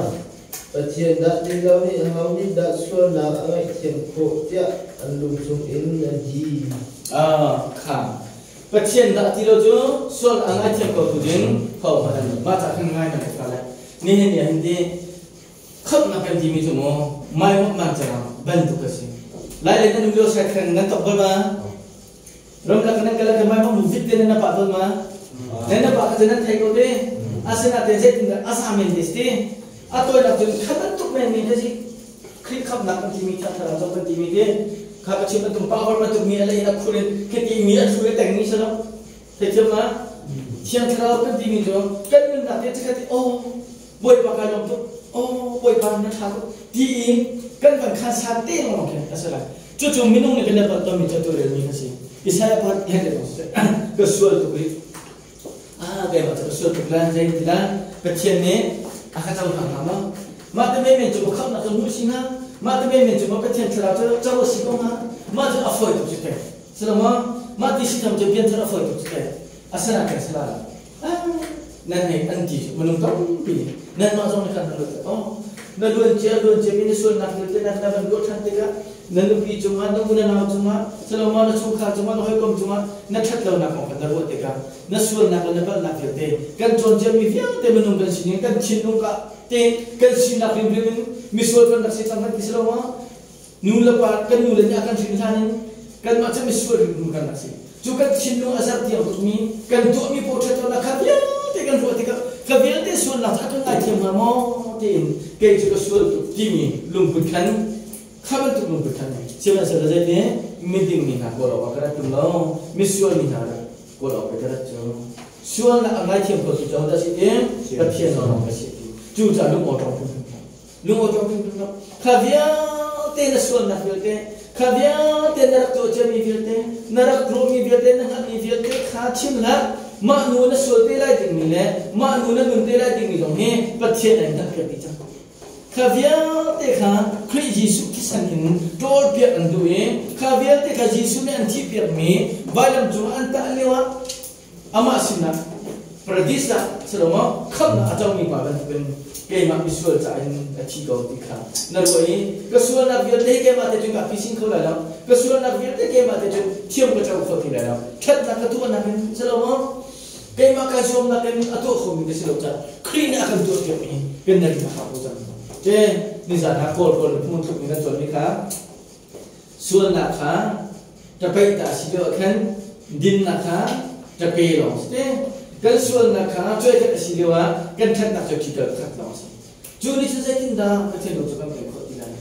Pathian dah ti lo nih aho nih dah sualnak a ngaihthiam khawh tiah an lung chungin an ti. Ah, kha. Pathian dah ti lo cu sual a ngaithiam ko tu ding ho hmanh an mah ca khan ngai na ka le nihin ni hin ti khamhnak kan timi cu maw mai man cang bantuk a si lai le nan um lio sai khan nan tok bal ma ramlak nan kal kan mai ma mu vit te nan pa ton ma nan na pa kha nan thei ko te asina te zeitin dah asamen te sti a toi nak cun khat an tuk men mi te si Khrih khamhnak kan timi kha thlarau cong kan timi te kha ka chim bantuk power bantuk mi a lei na khurin khiti mi a thu le teng mi salo theithiam ma thiang thlarau kan timi cu kan nunnak te chikhat oh Bawipa kai lawm tuk oh Bawipa na ṭha tuk ti in kan van khan san te lawng khin a si lai cucu minung nih kan le tonmi cu tu relmi kha si Isaiah pa he le ka sual tuk i ah keimah cu ka sual tuk lai zei ti lai Pathian nih a ka cohlang hnga maw mah te men cu khamhnak cu hmuh si hnga mah te men cu Pathian thlarau cu co a si ko hnga mah cu a fawi tuk cu te Salama mah ti si tham cu bian thar a fawi tuk cu te asana kan sala nan hei an ti minung tampi nih nanmah zong nih khan nan ruat oh na luan cia luan cia mi na sualnak vialte na na van ruah ṭhan tikah na nupi cungah na u na nau cungah saloma na chungkhar cungah na hawikom cungah na ṭhat lonak kong kha na ruah tikah na sualnak le na palhnak vialte kan cawn ciami vialte minung kan sining kan thinlung ka te kan sinak hrimhrim in misual kan rak si cang kan ti si lo maw Nu le pa kan nu le nih a kan hrin hlan in kanmah cu misual hrimhrim kan rak si. Cu kan thinlung a zertiang tukmi kan tuahmi pawl ṭhatlonak kha vialte kan ruah tikah ka vialte sualnak cu a kan ngaithiam hnga maw tiin kei cu ka sual tuk timi lungput khan kha bantuk lungput khan sihmanhsehlaw zeiti miding mi hna kawl awkah ka rat ṭung lo misual mi hna kawl awk ka rat cu sualnak a ngaithiam kho tu cu ahodah si ti Pathian lawng ka si ti cucaah lung awṭawng phunphun Lungawṭawm hrimhrim lo. Kha vialte na sualnak vialte, kha vialte na rak tuah ciami vialte, na rak ruahmi vialte, na hngalhmi vialte kha chim hlah. Mah nu na sual te lai dingmi le mah nu na nun te lai dingmi zong hi Pathian ai hngalhpiak dih cang. Kha vialte kha Khrih Jesuh thisen in ṭawlpiak an duh i kha vialte kha Jesuh nih an thihpiakmi vailam cungah an tah lioah Amah sinah paradis ah si lo maw khamhnak a comi pa bantukin keimah misual ca in a thi ko ti kha na ruah i ka sualnak vialte hi keimah te cun ka phisin kho lai lo ka sualnak vialte keimah te cun thiam ka co kho ti lai lo ṭhatnak ka tuahnak in si lo maw keimah kai zuamnak in a tuah khomi ka si lo caah Khrih nih a kan tuahpiakmi kan na ring a hau ko cang te nizan ah kawl kawl hmun tluk in kan cawnmi kha Sualnak kha ṭapeih ta si lio ah khan dinnak kha ṭape lawng si te. Kan sualnak kha cuaikhat a si lio ah kan ṭhatnak cu ṭhital khat lawng a si. Cu nih cun zeitindah Pathian lung cu kan pek khawh ti lai?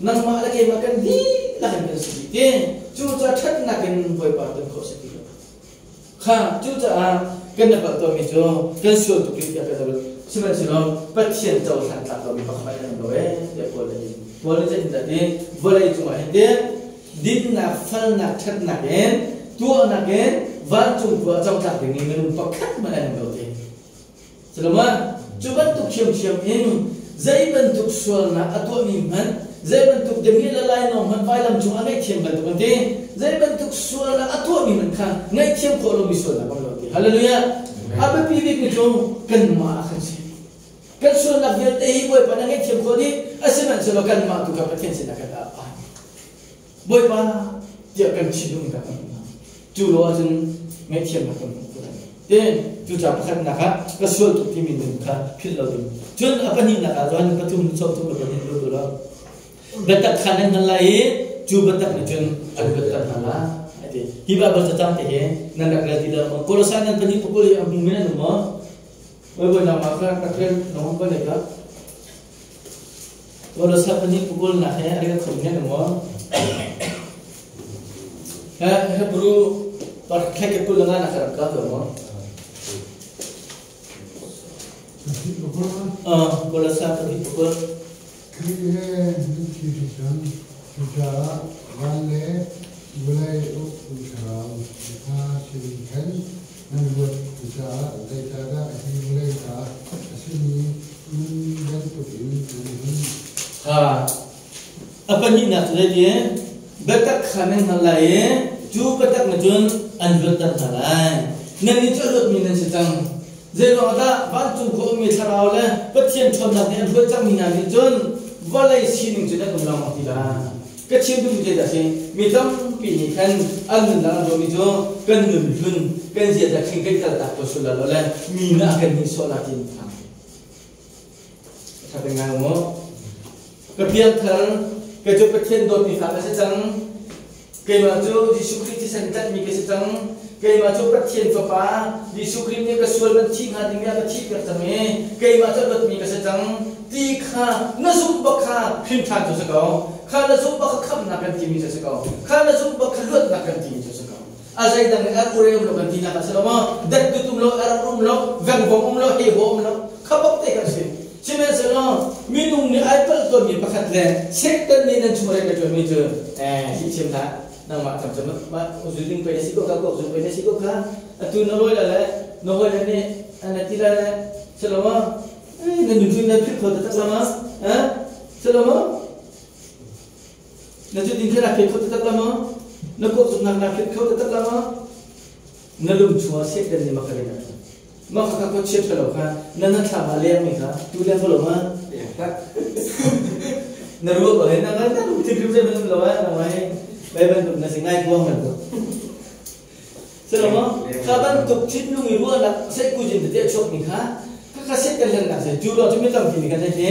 Nangmah le keimah kan dihlak in kan si dih te. Cucaah ṭhatnak in Bawipa ton khawh si ti lo. Kha cucaah kan na palh tawnmi cu kan sual tuk rih tiah kan ruat. Sihmanhsehlaw Pathian cohlan tlak lomi pakhat an um lo ee tiah Paul a ti. Paul nih zeitindah ti vawlei cungah hin ti dinnak, falnak, ṭhatnak in tuahnak in vancung khua co tlak dingmi minung pakhat hmanh an um lo ti. Salama. Cu bantuk ṭhiamṭhiam in zei bantuk sualnak a tuahmi hmanh, zei bantuk demi le lainawng hmanh vailam cung ah ngaihthiam bantuk an ti. Zei bantuk sualnak a tuahmi hmanh kha ngaihthiam khawh lomi sualnak um lo ti. Hallelujah! A biapi bikmi cu kanmah ah kan si. Kan sualnak vialte hi Bawipa na ngaihthiam khawh dih, asihmanhsehlaw kanmah tu kha Pathian sinah kan ap. Bawipa tiah kan thinlung in kan hmuh hna. Cu lo ahcun ngaihthiamnak kan hmuh khawh lai. Te cucaah pakhatnak ah ka sual tuk timi nun kha philh lo ding. Cun a pahnihnak ah Johan pathum sawmthum le pahnih lut u law biatak kha nan hngal lai i cu biatak nih cun an luatter hna lai. Ati. Hi Baibal cacang te hi nan rak rel ti lo maw? Kolosai nan pahnih pakul hi a hmu men an um maw? Baibal nang mah kha rak rel nong ko le ka. Kolosai pahnih pakul nak he a rel kho men maw? Hebrew parthek kul nga na rak ka ko maw? Kolosai pahnih pakul. Khrih he nan thi cang, cucaah van le vawlei uktu thlarau kha sinin khan nan luat. Cucaah zeicahdah hi vawlei ta a simi nun bantukin nan nun? Ha. A pahnihnak cu zeiti? Biatak kha nan hngalh lai i cu biatak nih cun an luatter hna lai. Nannih cu a luatmi nan si cang. Zeiruangah dah vancung khua ummi thlarau le Pathian ṭhawnnak nih an hruai cangmi hna nih cun vawlei sining cu nan um lengmang ti lai? Ka chim duhmi cu dah si, mi tampi nih khan an nunnak an ruahmi cu kan nun hlun, kan ziaza khing kan kaltak ko sual lo le mi nih a kan nihsawh la ti an phang. Ṭha peng ngai maw? Ka piangthar, kei cu Pathian dawtmi fa ka si cang. Keimah cu Jesuh Khrih thisen tlanhmi ka si cang. Keimah cu Pathian Fapa, Jesuh Khrih nih ka sual van thih hnga ding ah ka thihpiak cang i keimah cu a dawtmi ka si cang ti kha na zumh bak kha hrimṭhan cu si ko. Kha na zumh bak kha khamhnak kan timi cu si ko. Kha na zumh bak kha luatnak kan timi cu si ko. A zeidang nih ar ure um lo kan tinak a si lo maw? Dat tut um lo, ar um lo, vengvong um lo, he-haw um lo, kha bak te kan si. Sihmanhsehlaw minung nih ai palh tawnmi pakhat le Satan nih nan chung rian a ṭuanmi cu hi chim hlah nangmah cam cam mah zuling pei na si ko kha kok zung pei na si ko kha atu na lawi le na hawi le nih an ti lai le silo maw na nun cu na philh kho taktak la ma silo maw na cu din kha na philh kho taktak la maw na kok zungnak na philh kho taktak la maw na lung chungah Satan nih maka rian a ṭuan Mah kha kha chiat lo kha na na thlam ah leng mi kha tu leng ko lo ma na ruah ko na ngan na lung thil rim lo ma na mai bai bantuk na si ngai kuang man tu selo mo kha bantuk thinlung i ruahnak sai ku jin te chuak mi kha ka ka set kan len nak sai ju lo chu mi tam ti mi kan sai te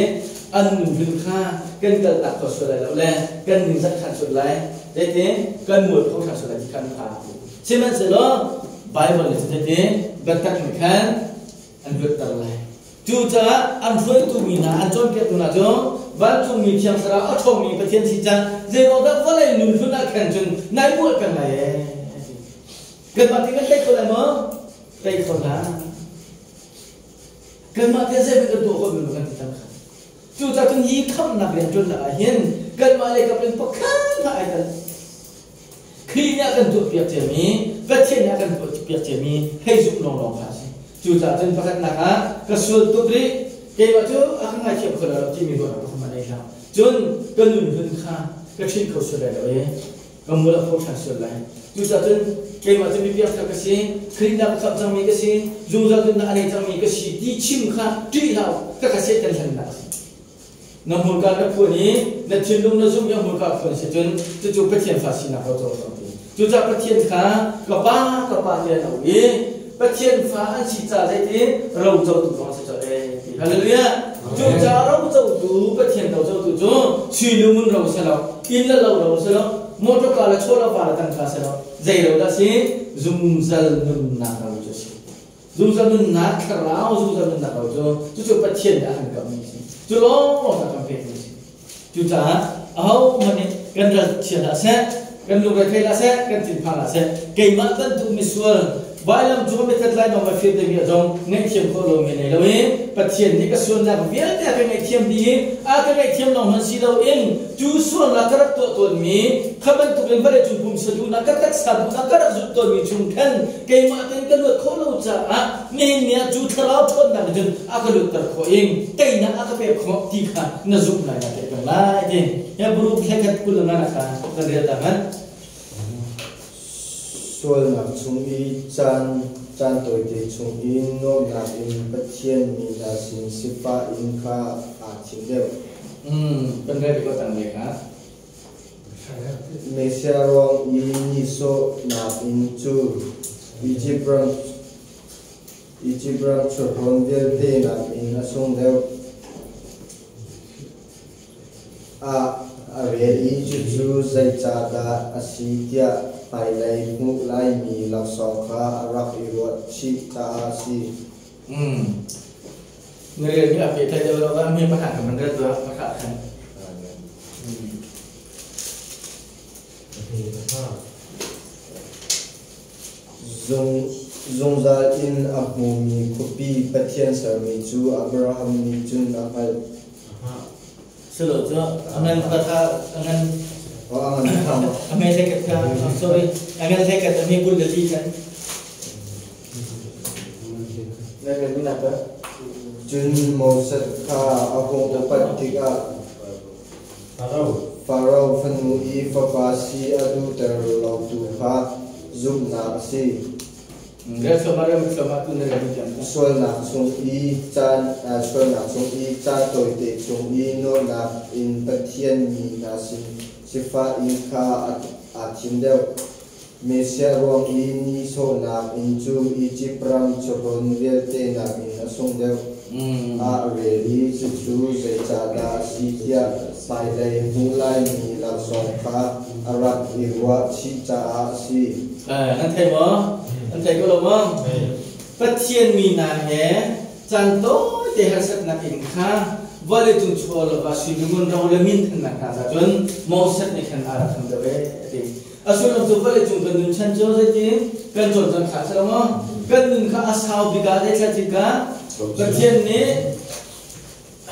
an nu hlun kha kan kal tak ko sual lai lo le kan ning zat khan sual lai te te kan mual pho than sual lai ti kan pha Sihmanhsehlaw Baibal nih cun hiti biatak nih khan an luatter lai. Cucaah an hruaitu mi hna an cawnpiaktu hna cu vancungmi thiang thlarau a ṭhawngmi Pathian si cang zeiruang dah vawlei nun hlun ah khan cun nai bual peng lai ee? Kanmah ti kan tei kho lai maw? Tei kho hlah. Kanmah te zeihmanh kan tuah khawh mi kan ti cang kha. Cucaah cun hi khamhnak rian ṭuannak ah hin kanmah lei kap in pakhat hmanh ai tel. Khrih nih a kan tuahpiak ciami, Pathian nih a kan tuahpiak ciami hei zumh lawnglawng kha a si. Cucaah cun pakhatnak ah ka sual tuk rih, keimah cu a ka ngaithiam kho lai lo timi ruahnak pakhat hmanh nei hlah. Cun ka nun hlun kha ka ṭhin kho sual lai lo i ka mul a pho ṭhan sual lai. Cucaah cun keimah cu mi piangthar ka si, Khrih nih a ka khamh cangmi ka si, zungzal nunnak a nei cangmi ka si ti chim kha ṭih hlah u, ka ka Satan hlennak a si. Na hmurka na phuan i na thinlung na zumh i a hmurka phuan si cun cucu Pathian fa sinak ro co ti. Cucaah Pathian kha ka pa ka pa ti an auh i Pathian fa an si ca zeitin ro cotu zong a si colh ee ti. Hallelujah. Cucaah ro cotu Pathian ro cotu cu sui le ngun ro si lo, inn le lo ro si lo, motor car le chaw le va le tangka si lo, zei ro dah si zungzal nunnak ro cu a si. Zungzal nunnak thlarau zungzal nunnak lo cu cucu Pathian nih a kan kammi a si. Cu lawnglawng a kan pekmi a si. Cucaah ahohmanh nih kan ral chia hlah seh, kan lungre thei hlah seh, kan thinphang hlah seh, keimah bantuk misual Vailam cung mithat lai dong ka fir ding hi zong ngaihthiam khawh lomi nei lo i Pathian nih ka sualnak vialte a ka ngaihthiam dih i a ka ngaihthiam lawng hmanh si loin cu sualnak ka rak tuah tawnmi kha bantukin vawleicung pumsa duhnak ka taksa duhnak ka rak zulh tawnmi chung khan keimah tein ka luat khawh lo caah nihin ni ah cu thlarau ṭhawnnak nih cun a ka luatter khawh i teinak a ka pek khawh ti kha na zumh lai na theih peng lai ti Hebrew thlekhat 25 kha kan rel ta hmanh. Sualnak chung i caan caan tawite chung i nuamhnak in Pathian mi hna sin sifah in kha aa thim deuh. Kan rel ko cang ve kha. Messiah ruang i nihsawhnak in cu Izipt ram Izipt ram chawhrawn vialte nakin a sung deuh. Ah a rel i cucu zeicahdah a si tiah hmailei hmuh laimi laksawng kha a rak i ruah chih caah a si. Na relmi a pehtlai deuh lo ah mi pakhat kan rel tuah pakhat khan. Zungzal in a hmumi khuapi Pathian sermi cu Abraham nih cun a hngalh. Silo cu a ngan kha a ngan a ngan hleket kha sorry a ngan hleket a mi 24 khan. Na relmi nak ka? Cun Moses kha a hung upat tikah Faro fanu i fapa si a duhter lotu kha zumhnak a si. Sualnak chung i caan sualnak chung i caan tawite chung i nawlnak in Pathian mi hna sin sifah in kha aa thim deuh. Messiah ruang i nihsawhnak in cu Izipt ram chawhlawn vialte nakin a sung deuh. Ah rel i cucu zeicahdah a si tiah hmailei hmuh laimi laksawng kha a rak i ruah chih caah a si. Nan thei maw? Nan thei ko lo maw? Pathian mi hna he caan tawite harsatnak in kha vawleicung chaw le va sui lungun ro le min thannak hna ca cun Moses nih khan a rak hman deuh ee a ti. A sullam cu vawleicung kan nun chan cu zeitin kan cawlcang kha a si lo maw? Kan nun kha a sau bik ah zeithla tikah Pathian nih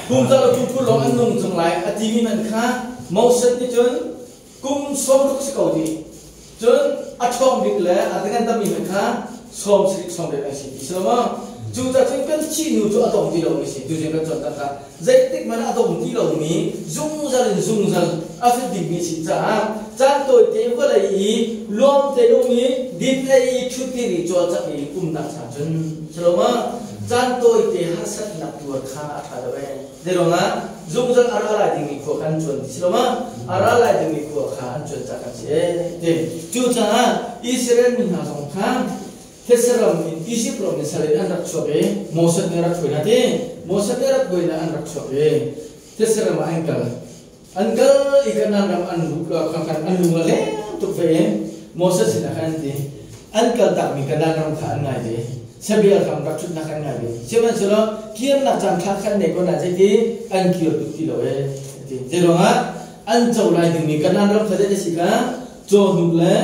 kum za le kum 30 lawng an nung cang lai a timi man kha Moses nih cun kum 60 si ko ti. Cun a ṭhawng bik le a kan tammi man kha 70 80 an si ti si lo maw? Cucaah cun kan thih hnu cu a dong ti lomi si. Tuzing kan cawn cang kha. Zeitik hmanh ah a dong ti lomi zungzal in zungzal a fit dingmi si caah caan tawite vawlei i luam te lung i din ei i ṭhut dir i cawlcangh i umnak cha cun si lo ma caan tawite harsatnak tuar kha a ṭha deuh ee. Zeiruangah zungzal a ra lai dingmi khua kha an cuan ti si lo ma a ra lai dingmi khua kha an cuan caah kan si ee ti. Cucaah Israel mi hna zong kha Thetse ram in Izipt ram in sal in an rak chuak i Moses nih a rak hruai hna ti. Moses nih a rak hruai hna an rak chuak i thetse ram ah an kal. An kal i Kanaan ram an luh kha khan an lung a leng tuk ve i Moses sinah khan an ti. An kaltakmi Kanaan ram kha an ngai ve. Sabial ram rak ṭhutnak an ngai ve. Sihmanhsehlaw kirnak caan ṭha khan nei ko na zeiti an kir duh ti lo ee a ti. Zeiruangah an co lai dingmi Kanaan ram kha zei a si kha cawhnuk le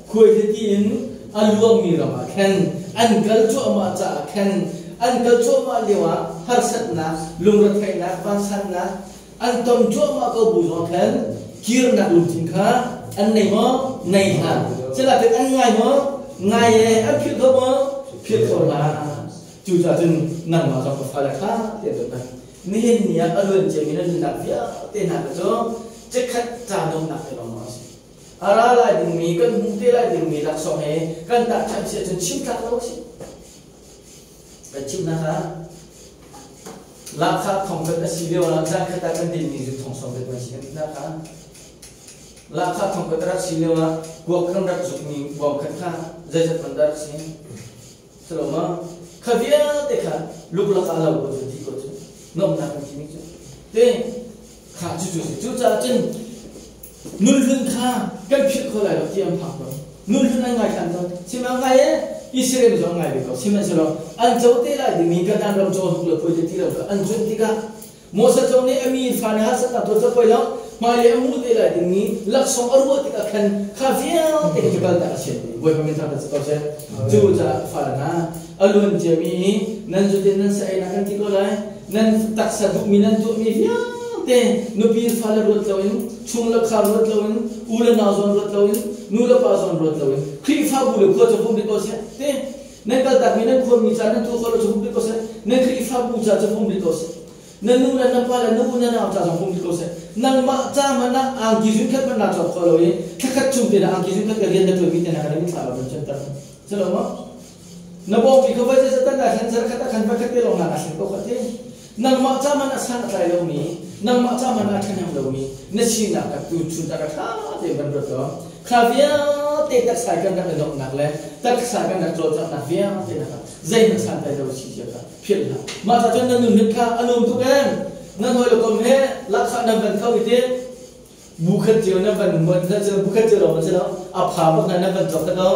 khuaihliti in a luangmi ram ah khan an kal cuahmah caah khan an kal cuahmah lioah harsatnak, lungretheihnak, vansannak an ton cuahmah ko bu zong khan kirnak lungthin kha an nei maw? Nei hlah. Sinain an ngai maw? Ngai e, an philh kho maw? Philh kho hlah. Cucaah cun nangmah zong ka fale kha tiah dawt hna. Nihin ni ah a luan ciami na nunnak vialte hna kha cu chikkhat ca nuamhnak te lawng a si. A ra lai dingmi kan hmuh te lai dingmi laksawng he kan tahchanh si ahcun chim tlak lo a si. Kan chimnak ah lahkhah thongkhat a si lio ah zan khat ah kan dinmi zu thong sawm kan si kan tinak kha lahkhah thongkhat rak si lio ah kuak kan rak zukmi bawm khat kha zeizat man dah rak si Silo ma? Kha vialte kha luklak ah lo ko cu ti ko cu. Nuamhnak kan timi cu. Te kha cu cu si. Cucaah cun nunhlun kha kan philh kho lai lo ti an phak ko. Nunhlun an ngai than tawn. Sihmanhsehlaw ngai e Israel zong ngai ve ko. Sihmanhsehlaw an co te lai dingmi Kanaan ram caw hnuk le phuai te ti lo kha an cuanh tikah Moses zong nih a mi fa nih harsatnak tuar cu poi lo. Hmailei a hmuh te lai dingmi laksawng a ruah tikah khan kha vialte cu kaltak a chiat dih. Bawipa min thangṭhat si ko seh. Cu caah fale hna, a luan ciami nan zutin nan sa einak kan ti ko lai. Nan taksa duhmi nan tuahmi vialte nupi fale ruat loin, chung le khar ruat loin, u le nau zawn ruat loin, nu le pa zawn ruat loin, Khrihfabu le khua cu vum rih ko seh. Te nan kaltakmi nan khuami ca nan tuah khawh lo cu vum rih ko seh. Nan Khrihfabu ca cu vum rih ko seh. Na nu le na pa le na u na nau ca zong vum rih ko seh. Nangmah ca hmanh ah angki zun khat hmanh naa cawk kho lo i thlakhat chung te na angki zun khat ka rian na ṭuanmi te na kan in thla lo kan chuanter. Cu lo maw? Na bawmpi kha voi zeizat dah khan zarkhat ah khan voikhat te lawng naa thlen ko kha ti. Nangmah ca man a san a tlai lomi, nangmah ca man a ṭhahnem lomi na sinak kha tu chun ta ka ṭha tein van ruat law, kha vialte taksa kan rak i nuamhnak le taksa kan rak cawlcanghnak vialte na kha zeihmanh santlai lo si cia kha philh hlah. Mah ca cun na nun mit kha a nuam tuk em. Nan hawi le kom he lakkhah nan van kho i ti bu khat cio nan van mon na cu bu khat cio lawng si lo a pha bak na nan van cawk ta ko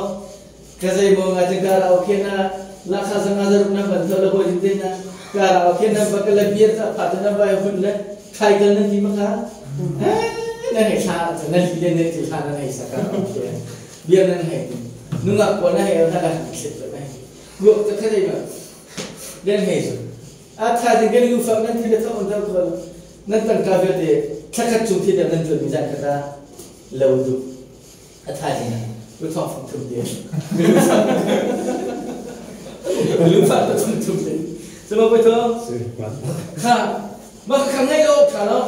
ka zei mo nga cun karaoke na lakha zanga zaruk nan van tho le hoi din na karaoke nan va ka le beer ta pha ta nan vai hun le khai kal nan ti ma kha nan hei thla nan li le ne ti thla nan hei sa karaoke beer nan hei nungak pawl na hei na la thlit le hei ruak ta kha dei ma den hei su a tha ding kan lu fak nan thi le thong on tho ko Nan tangka vialte thlakhat chung thi deuh nan ṭuanmi zan khat ah lo duh a thaizing ah uthawng fang thum te lungfah ta thum thum te cuma poi tho kha ma kha ngai lo tha lo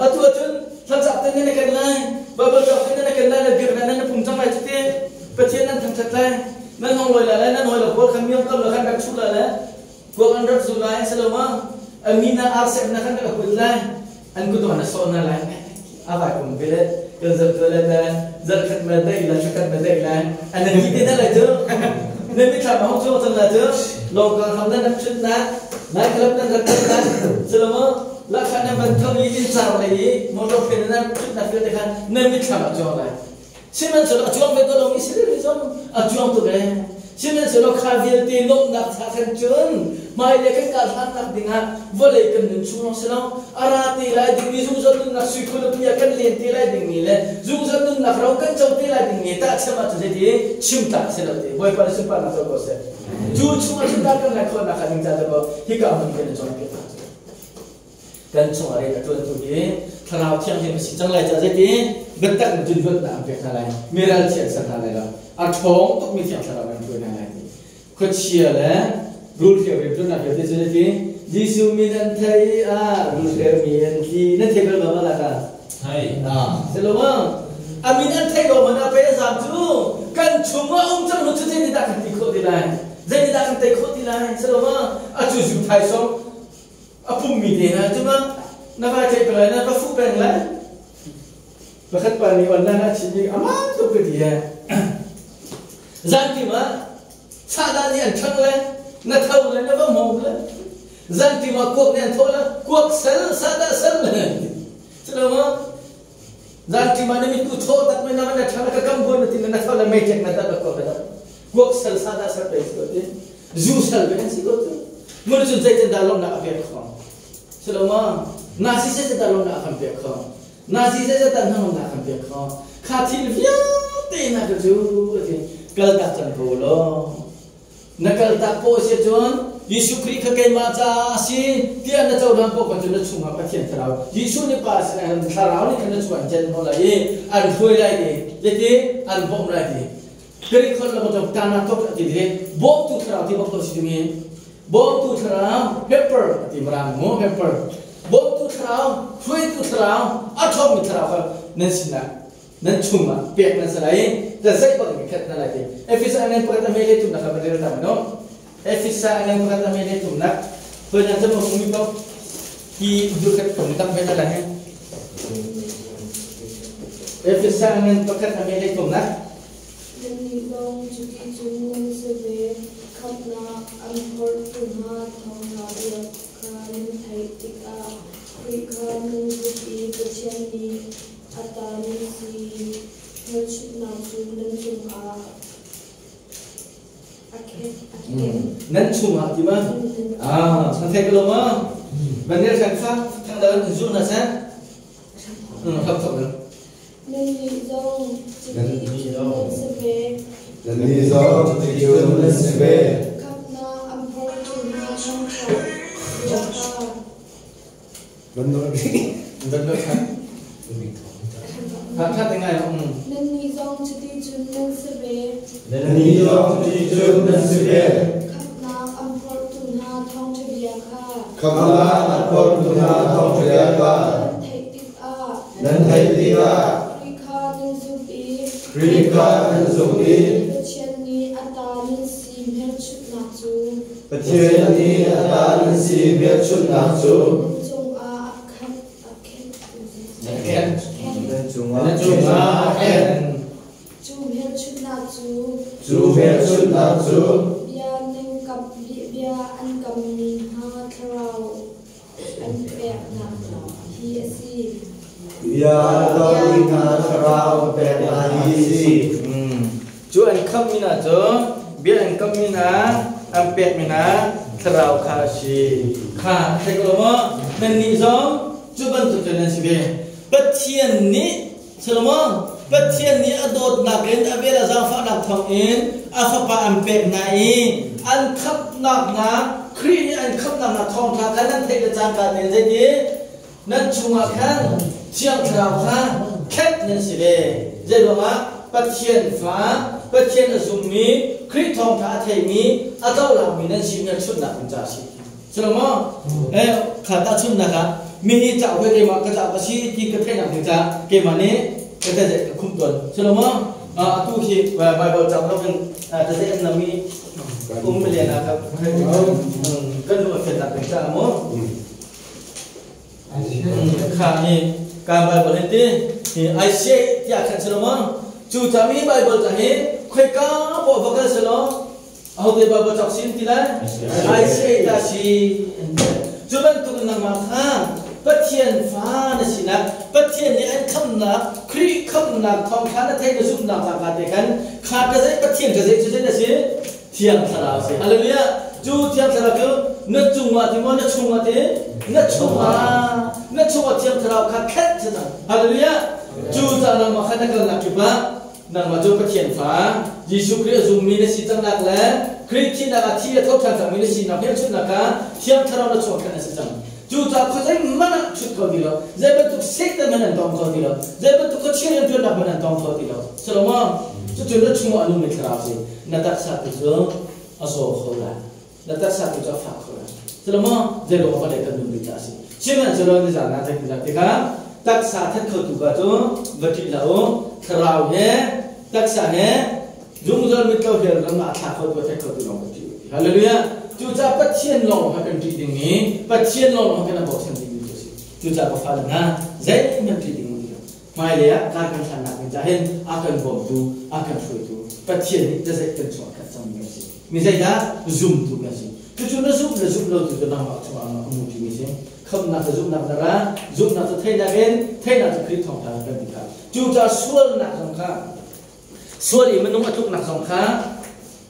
atu ahcun thlacap te nan kan lai Bible cak te nan kan lai le biak nan pum cang lai cuti Pathian nan thangthat lai nan hong loi lai lai nan hoi lo pawl khan miang kam lo khan rak chuh lai le Kuak an rak zu lai a si lo ma? A min ah ar na khan ka put lai. An kut na sawh na lai. A vai kum ve le kan zam tu le na zarh khat ma dai la thla khat ma dai lai. An nan ti te na lai cu. Na mi thla ma hong chu cang la cu. Long ka kham na nam chut na. Nai khalam nan rat na. Si lo ma? La khan na van thong i in char le i motor fen na chut na fil te khan na mi thla ma chuang lai. Sihmanhsehlaw a cuang ve ko lo Israel mi zong a cuang tuk ee. Sihmanhsehlaw kha vialte lawmhnak tha khan cun hmailei kan kar hlannak dingah vawlei kan nun chung lawng si lo a ra te lai dingmi zungzal nunnak sui khualipi ah kan len te lai dingmi le zungzal nunnak ro kan co te lai dingmi tahchim ah cun zeiti chim tlak a si lo ti Bawipa nih sunparnak co ko seh. Cu chungah cun dah kan lai khawhnak kha ding ca cu hika hmun kan i cawnpiak hna cu. Kan chungah rian a ṭuantu hi Thlarau Thianghlim a si cang lai caah zeiti biatak in cun luatnak an pek hna lai, mi ralchia an ser hna lai lo, a ṭhawng tukmi Thiang Thlarau an hruai hna lai ti. Khuachia le rulhreu rianṭuannak vialte cu zeiti Jesuh min an thei ah rulhreu mi an tli nan thei bal ma ma laka? Thei. Ah, si lo ma? A min an theih lo man ah pei a zam cu kan chungah um cang lu cu zeitindah kan ti khawh ti lai? Zeitindah kan tei khawh ti lai? Si lo ma? A cu zu thai song A pummi te hna cu ma na vai theih peng lai na va fuh peng lai. Pakhat pa nih online ah chim i aman tuk ka ti he. Zantim ah sahdah nih an ṭhang le na tho le na va hmawm le zantim ah kuak nih an thawh le kuak sel sahdah sel le culo ma zantim ah na mitku thaw tak me na va na ṭhang le ka kam buan na ti na tho le meiṭek na tat la kuak na kuak sel sahdah sel pe si ko ti zu sal ve an si ko cu mun cun zeitin dah lawmhnak a pek kho silo ma na si zeitin dah lawmhnak a kan pek kho na si zeitin dah hnangamnak a kan pek kho kha thil vialte na ka cu ati kaltak cang ko law na kaltak ko si cun Jesuh Khrih kha keimah caah a si tiah na cohlan ko kan cu na chungah Pathian thlarau Jesuh nih pa sin thlarau nih khan na chung an chen hnaw lai i an hruai lai ti zeiti an bawmh lai ti Greek holh le motor tana tok ati ti bawmtu thlarau ti bak to si ding bawmtu thlarau helper ati marang mu helper bawmtu thlarau hruaitu thlarau a ṭhawngmi thlarau kha nan sinah nan chungah pek nan si lai ta zei bak in khat na lai ti Efesa ngan pakhat a mele tumnak kha rel ta no Efesa ngan pakhat a mele tumnak hoi nan cam mi pok hi dur khat tum tak ve na la he Efesa ngan pakhat a mele tumnak Nannih zong cuticun nan si ve. Khamhnak an phorhtu hna thawngṭha bia kha nan theih tikah Khrih kha nan zumh i Pathian nih a ta nan si hmelchunhnak cu nan cungah a khenh. Nan chungah ti ma? Ah, san thei ko lo ma? Banner khan kha thang dal in zul na seh. Hlam thok na. Nannih zong chiti cun nan si ve. Nannih zong chiti cun nan si ve. Khamhnak an phortu hna thawngṭha bia kha. Nannih zong chiti cun nan si ve. Nannih zong chiti cun nan si ve. Khamhnak an phortu hna thawngṭha bia kha. Khamhnak an phortu hna thawngṭha bia kha. Nan theih tikah. Nan theih tikah. Khrih kha nan zumh i. Khrih kha nan zumh i. Pathian nih a ta nan si hmelchunhnak cu. Pathian nih a ta nan si hmelchunhnak cu. Nan cungah a khat a khenh. Nan cungah Nan cungah a khenh. Cu hmelchunhnak cu. Cu hmelchunhnak cu. Bia nan kam bia an kammi hna thlarau an peknak hi a si. Bia an kammi hna thlarau an peknak hi a si. Cu an khammi hna cu bia an kammi hna an pekmi hna thlarau kha a si. Kha thei ko maw? Nannih zong cu bantuk cu nan si ve. Pathian nih Solomon Pathian nih a dawtnak in a vel a zaangfahnak thawngin a fapa an pek hna i an khamhnak hna Khrih nih an khamhnak hna thawngṭha kha nan theih le cangka tein zeiti nan chungah khan Thiang Thlarau kha khenh nan si ve. Zeiruangah Pathian fa, Pathian a zummi, Khrih thawngṭha a theimi, a cohlangmi nan si hmelchunhnak ding caah a si. Silo eh kha tahchunhnak ah mi hi cauk hi keimah ka cauk a si ti ka theihnak ding caah keimah nih ka tazeh ka khumh tawn. Silo maw atu hi Bible cauk lo in tazeh an nami um len ah kan lung a fiannak ding caah maw Kha hi ka Bible hin ti hi ai siai tiah khan si lo maw? Cu ca mi Bible ca hi khoika poah va kal selaw ahote Bible cawk sin ti lai? Ai siai ta si. Cu bantuk nangmah kha Pathian fa na sinak, Pathian nih an khamnak, Khrih khamnak thawngtha na theih na zumhnak ca ka te khan kha ka zei Pathian ka zei cu zei na si? Thiang Thlarau si. Hallelujah. Cu Thiang Thlarau cu na cungah ti maw na chungah ti na chungah na chungah Thiang Thlarau kha khenh si cang. Hallelujah. Cu caah nangmah kha na kalnak kip ah nangmah cu Pathian fa Jesuh Khrih a zummi na si cangnak le Khrih thihnak ah thi a tho ṭhan cangmi na sinak hmelchunhnak kha Thiang Thlarau na chungah khenh a si cang. Cucaah khuazei hmanh ah chut kho ti lo, zei bantuk Satan hmanh an tong kho ti lo, zei bantuk khuachia rianṭuannak hmanh an tong kho ti lo. Solomon, cucu na chungah a nungmi thlarau si. Na taksa tu cu a zaw kho lai. Na taksa tu cu a fak kho lai. Solomon, zei ruang vawlei kan nun rih dah a si. Sihmanhsehlaw nizan ah zeitindah tikah taksa that khotu pa cu va ṭih hlah u, thlarau he taksa he zungzal mit lo hial ram ah a thla kho tu a that kho tu lawng kan ṭih u. Hallelujah. Cucaah Pathian lawng kha kan ṭih ding i Pathian lawng kha kan bochan ding mi cu a si. Cucaah ka fale hna zeihmanh ṭih ding um ti lo. Hmailei ah kar kan hlannak ding cah hin a kan bawmtu, a kan hruaitu Pathian nih tazeih kan chuah khat cangmi kan si. Mi zeidah zumtu kan si. Cucu na zumh le zumh lo tu cu nangmah chungah a um timi si. Khamhnak cu zumhnak na ra, zumhnak cu theihnak in, theihnak cu Khrih thawngṭha kan ti kha. Cucaah sualnak zong kha sual i minung a tluknak zong kha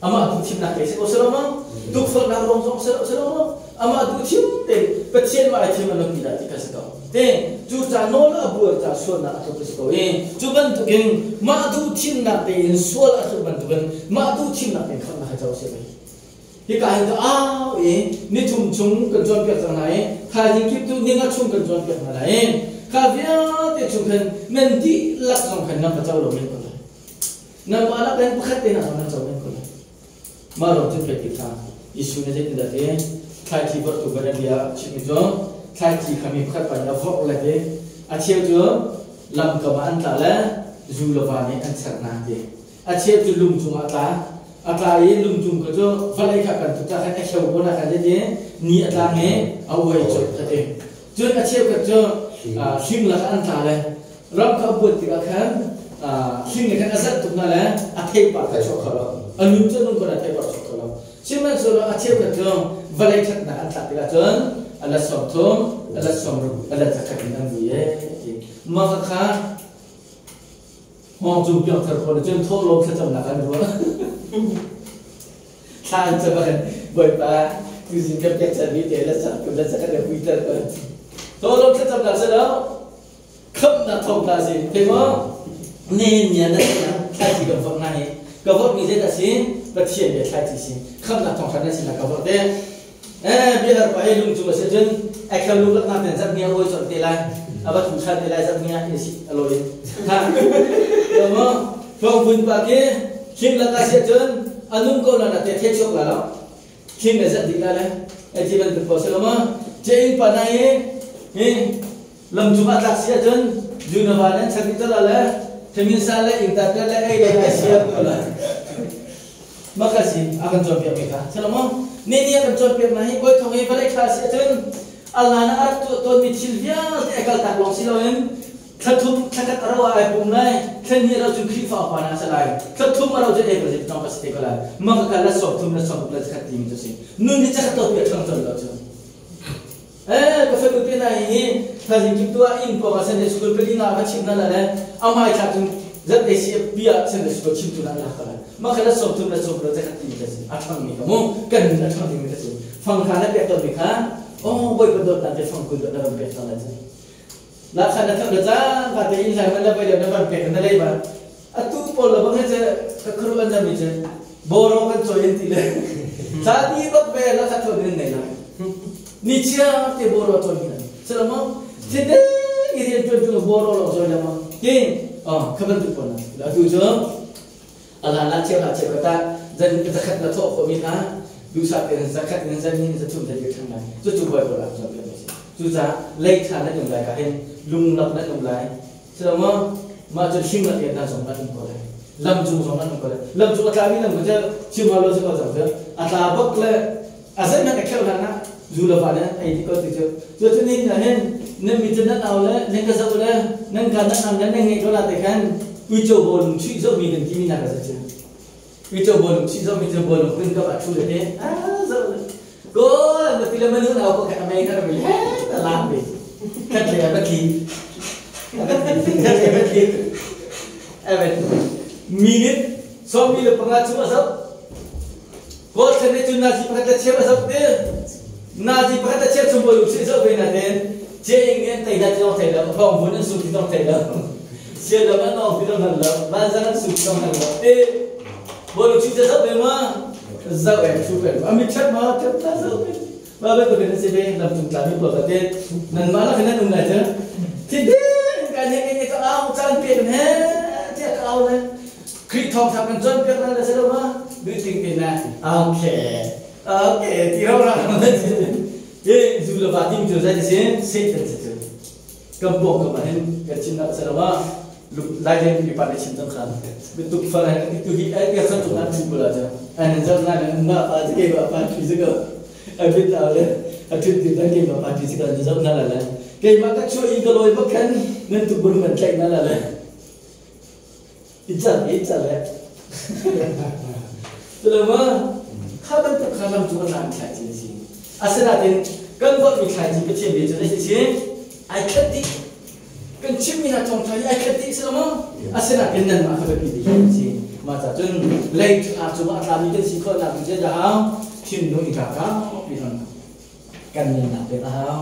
amah duh thimnak te si ko si lo maw tukforhnak ruang zong si lo si lo maw amah duh thim te Pathian mah ai thim an ti dah ti kha si ko te cu ca nawl a buar ca sualnak a tluk si ko i cu bantukin mah duh thimnak tein sual a tluk bantukin mah duh thimnak tein khamhnak ha co si ve hika hin ka au i nithum chung kan cawnpiak cang hna i thaizing kip tu ninga chung kan cawnpiak hna lai i kha vialte chung khan nan dihlak zong khan nan va co lo men ko lai nan mah lak in pakhat te hna zong nan co men ko lai mah ro cun pek ti kha Jesuh nih zeitindah ti thlaici vorhtu kan bia chimmi cu thlaici kha mi pakhat pa nih a vorh le ti a cheu cu lamkam ah an tla le zu le va nih an cherh hna ti A cheu cu lung cungah a tla. A tla i lung cung kha cu vawlei kha kan tuk khan a kheu ko na khan ti ni a tlang i a uai colh kha ti. Cun a cheukhat cu hling lakah an tla le ram kha a buat tikah khan hling nih khan a zalh tuk hna le a theipar kha chuak kho lo. A nun cu nung ko a theipar chuak kho lo. Sihmanhsehlaw a cheukhat cu vawlei ṭhatnak an tlak tikah cun a let 30, a let 60, a let 100 in an vui ee ti. Mah kha Hngawng cung piangthar pawl nih cun thawhlawm thlacamnak an ruah. Thla an cam ah khan Bawipa tuzing kan pekchanmi te le sak tu le sak kan puiter ko. Thawhlawm thlacamnak si lo. Khamhnak thawngtha a si. Thei maw? Nihin ni ah nan sinah thlaici kan vorh hna hi ka vorhmi zeidah a si? Pathian bia thlaici si. Khamhnak thawngtha nan sinah ka vorh te. Eh, bia pa i lung cung a si cun a khel lung laknak ten zat ngia oi chon te lai. A va thu than te lai zat ngia in si a loi. Ha. Mo thong vun pa ke hlim lak a si cun anung ko la na te the chok la lo. Hlim le zat dik la le. E ti ban ko se lo ma. Che in pa na i hi Lam cung ah tlak si ahcun Junava nan chan dih le Thaminsa le ingtat le ei le ai siam ko la. Maka si a kan cawnpiak mi kha. Salomo ni ni a kan cawnpiak na hi koi thong i vawlei thla si ahcun Allah na a rak tuah tawnmi thil vialte a kaltak lawng si loin thlathum thlakhat a ro ah ai pum lai thlen ni ro cun Khrihfa upa na si lai thlathum a ro cun ei ka tong ka si te ko lai maka ka la sawm thum la sawm la khat timi cu si nun hi cakhat to pi a thang col lo cu Eh, ka fanu te na hi thaizing kip tu ah inn pawng ah Sunday school pali nga va chim na la le amai thla cun zat ei si bia Sunday school chim tu na la ka la ma kha la som thum la som la zakhat ti ka si a thang mi ka mu kan a thang ding mi ka si fang kha na pek ton mi kha oh boy pa dot na te fang kun dot na ram pek ton la chu la kha na thang da cha ka te in lai man la bai la na ban pek na lei ba atu pol la bang che ka khru an mi che boro kan choi in ti le cha ti bak ve la kha thon in nei la ni chia te boro choi ni selama te de ni rian tuan tu boro lo choi la ma ke ah khaban tu pon la tu jo ala la che la che kata zan zakhat na tho ko mi ha du sa te zakhat ni zan ni za thum da thang lai chu chu boy ko la chu chu cha lei tha na nung lai ka hen lung lak na nung lai Selama mah cu hling lak in hna zong an um ko lai. Lam cung zong an um ko lai. Lam cung a tlami lam cu chim lo si ko cang cu. A tla bak le a zeihmanh a kheuh hlan ah zu le va nih ei dih ko ti cu. Cu cu nin ah hin nan mi cu nan au le nan ka zoh le nan ka nan am le nan ngeih ko la te khan uico bawlung chuih zohmi kan timi nak a si cu. Uico bawlung chuih zohmi cu bawlung kun ka ah ṭhu le te ah zoh le ko ma ti le manu nau ko khat a mei khat a mei he ta lam ve khat le a patli khat le patli evet minute 15 chung a zoh ko thlen ne cun nazi pakhat le cheu a zoh te nazi pakhat le cheu chung bawlung chuih zoh ve na ten che ing nih an tei na ti zong thei lo bong vun an su ti zong thei lo sian lo an ong ti zong hal lo vanzang an su ti zong hal lo te bawlung chuih zoh ve ma zoh e thu pe a mit chat ma chat ta zoh pe ma be ko kan se be lam cung tla mi pawl ka te nan ma la kan um lai cha thi ding ka ne nge ka au chan pe kan he tia ka au le Khrih thawng tha kan chon piak na le se lo ma du ting te na okay okay ti ro ra e zu la va ting chu zai se Satan se chu kan pawng kam ah hin kan chim nak se lo ma lai len mi pa le chim cang khan bituk fa le tu hi ai ka khan tu na thu bula cha an zam na le ma pa ji ke ba pa thi se ko a bit a le a thut ti dan ke ba pa thi se ka zam na la le ke ma ka chu i ka loi ba khan nan tu bur man tlai na la le i chal i chal le Tulama kha bantuk kha lam cu kan lam thlai chi si asinain kan vot mi thlai chi Pathian bia cu zei si ai khat dih kan chimmi hna thawngṭha hi ai khat dih si lo maw asinain nanmah kha biapi bik an si mah ca cun lei ṭha cungah a tlami kan si khawhnak ding cu hau thinlung i tlak pi hon kan nunnak pek a hau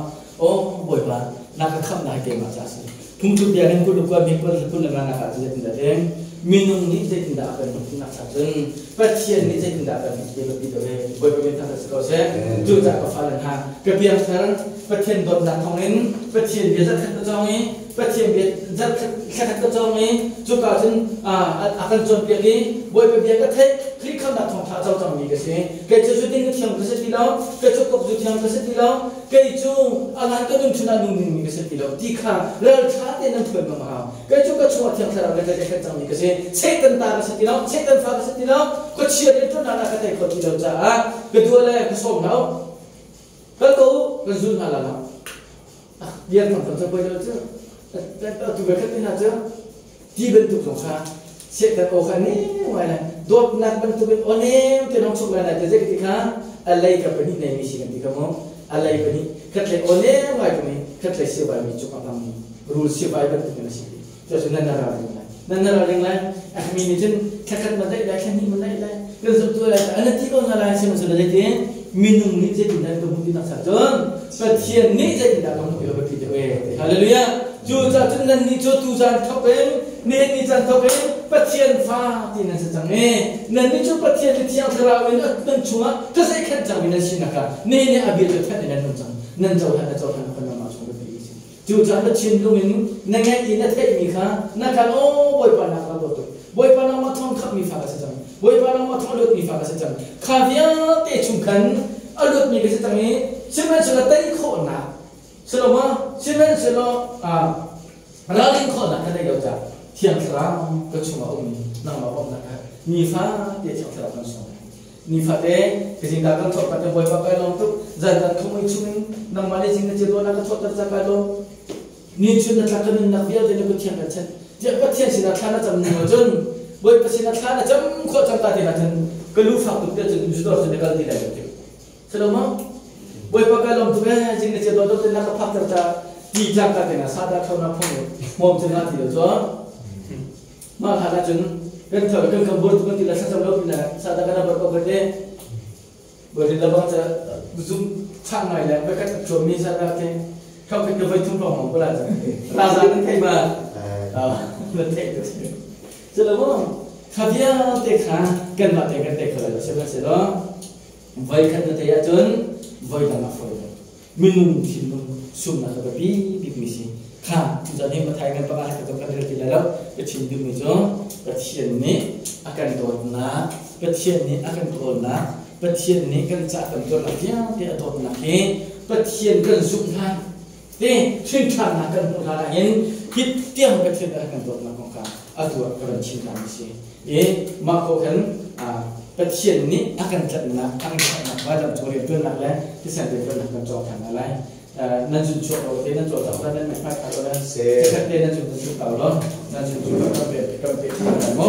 aw bawipa na ka khamh lai keimah ca si phungthluk bia hin kul kua mi kul kul le nga ah zeitindah ṭeng minung nih zeitindah a kan hmuhnak cha cun Pathian nih zeitindah a kan hmuh ti biapi deuh e bawipa min thangṭhat si ko seh cucaah ka fale hna ka piangthar Pathian dawtnak thawngin Pathian bia zarhkhat ka cawng i Pathian bia zarhkhat thlakhat ka cawng i cuka cun a kan cawnpiak i Bawipa bia ka theih Khrih khamhnak thawngṭha a co cangmi ka si kei cu zu ding ka thiang ka si ti lo kei cu kok zu thiang ka si ti lo kei cu a ngan ka nun chun ah nung dingmi ka si ti lo ti kha ralṭha tein nan phuan ngam a hau kei cu ka chungah thiang thlarau le ka khat cangmi ka si Satan ta ka si ti lo Satan fa ka si ti lo khuachia rianṭuannak ah ka tei kho ti lo caah ka dua le ka sawm hna u kal ko kan zul hna la lo biar thong thong cu poi lo cu tu ve khat ni hna cu ti bantuk zong kha Satan aw kha ne ngai lai dawtnak bantuk in aw nem te nong chuk lai lai te zei ti kha a lei ka pahnih nei mi si kan ti kha mu a lei pahnih khatlei aw nem ngai tu mi khatlei sivai mi cuk a hmang mi rul sivai bantuk in a si ti cu nan ral ring lai nan ral ring lai a mi nih cun thlakhat ma daih lai thlahnih ma daih lai kan zumh tu lai an ti ko hna lai sihmanhsehlaw zeiti minung nih zeitindah kan hmuh ti nak cun Pathian nih zeitindah kan hmuh ti lo biapi deuh e hallelujah. Cucaah cun nannih cu tuzan thawk in nihin ni caan thawk in Pathian fa ti nan si cang i nannih cu Pathian le Thiang Thlarau in nan chungah ṭazeikhenh cangmi nan sinak kha nihin ni a bia cu thanh in nan um cang. Nan cohlan na cohlan kha nangmah chung biapi a si. Cucaah na thinlung in na ngaih i na theihmi kha na kal aw Bawipa nak ka dawt tuk. Bawipa nangmah thawng khamhmi fa ka si cang. Bawipa nangmah thawng luatmi fa ka si cang. Kha vialte chung khan a luatmi ka si cang i sihmanhsehlaw tei khawhnak Sihmanhsehlaw sihmanhsehlaw ralrin khawhnak ka neih lo caah Thiang Thlarau ka chungah a ummi nangmah bawmhnak kha nifate Thiang Thlarau kan sawm. Nifate ka zingka kan thawh kate Bawipa kai lawm tuk zan kan thumui chungin nangmah le zing na cil na ka thawhter ca kai lawm. Ni chun na thla ka nunnak vialte na kut thiang kan chanh. Tiah Pathian sinah thla na cam ning ahcun Bawipa sinah thla na cam khawh cangka te cun ka lu fak tuk te cun Judah cun na kal ti lai lo ti. Silo Bawipa kai lawm tuk ee zing na cia dawt dawt na ka phak ter ca ti tlang ka teng ah sada tho na phong hmom cun na ti lo cu mah hlan ah cun kan tho kan kan bur kan ti la thlacam lo pin sada kan bar ko ka te bari la bang ca zum chang ngai le ba kan chuam mi sada te khau ka voi thum rong hong ko la ra za kan thei ma na thei tu silo mo kha vialte kha kan mah te kan te kho lai sihmanhsehlaw Voikhat na tei ahcun voidang a fawi lo. Minung thinlung sumnak a biapi bikmi si. Kha cucaah ni Mathai kan panga ka kan rel ti lai lo. Ka chim duhmi cu Pathian nih a kan dawtnak, Pathian nih a kan kawlnak, Pathian nih kan cah kan tuarnak vialte a dawtnak hi Pathian kan zumh hlan te hrinṭhannak kan hmuh hlan ahhin hi tiang Pathian nih a kan dawtnak kong kha atu ah ka van chim hna mi si. I mah ko khan Pathian nih a kan tlanhnak, a kan khamhnak vailam cung rianṭuannak le thisen rianṭuannak kan cawng ṭhan hna lai. Nan zun chuak lo te nan cawlcangh la nan mehmai kha lo nan chikkhat te nan zun nan zun ko lo nan zun cu kan pe kan pe ṭhan lai mu.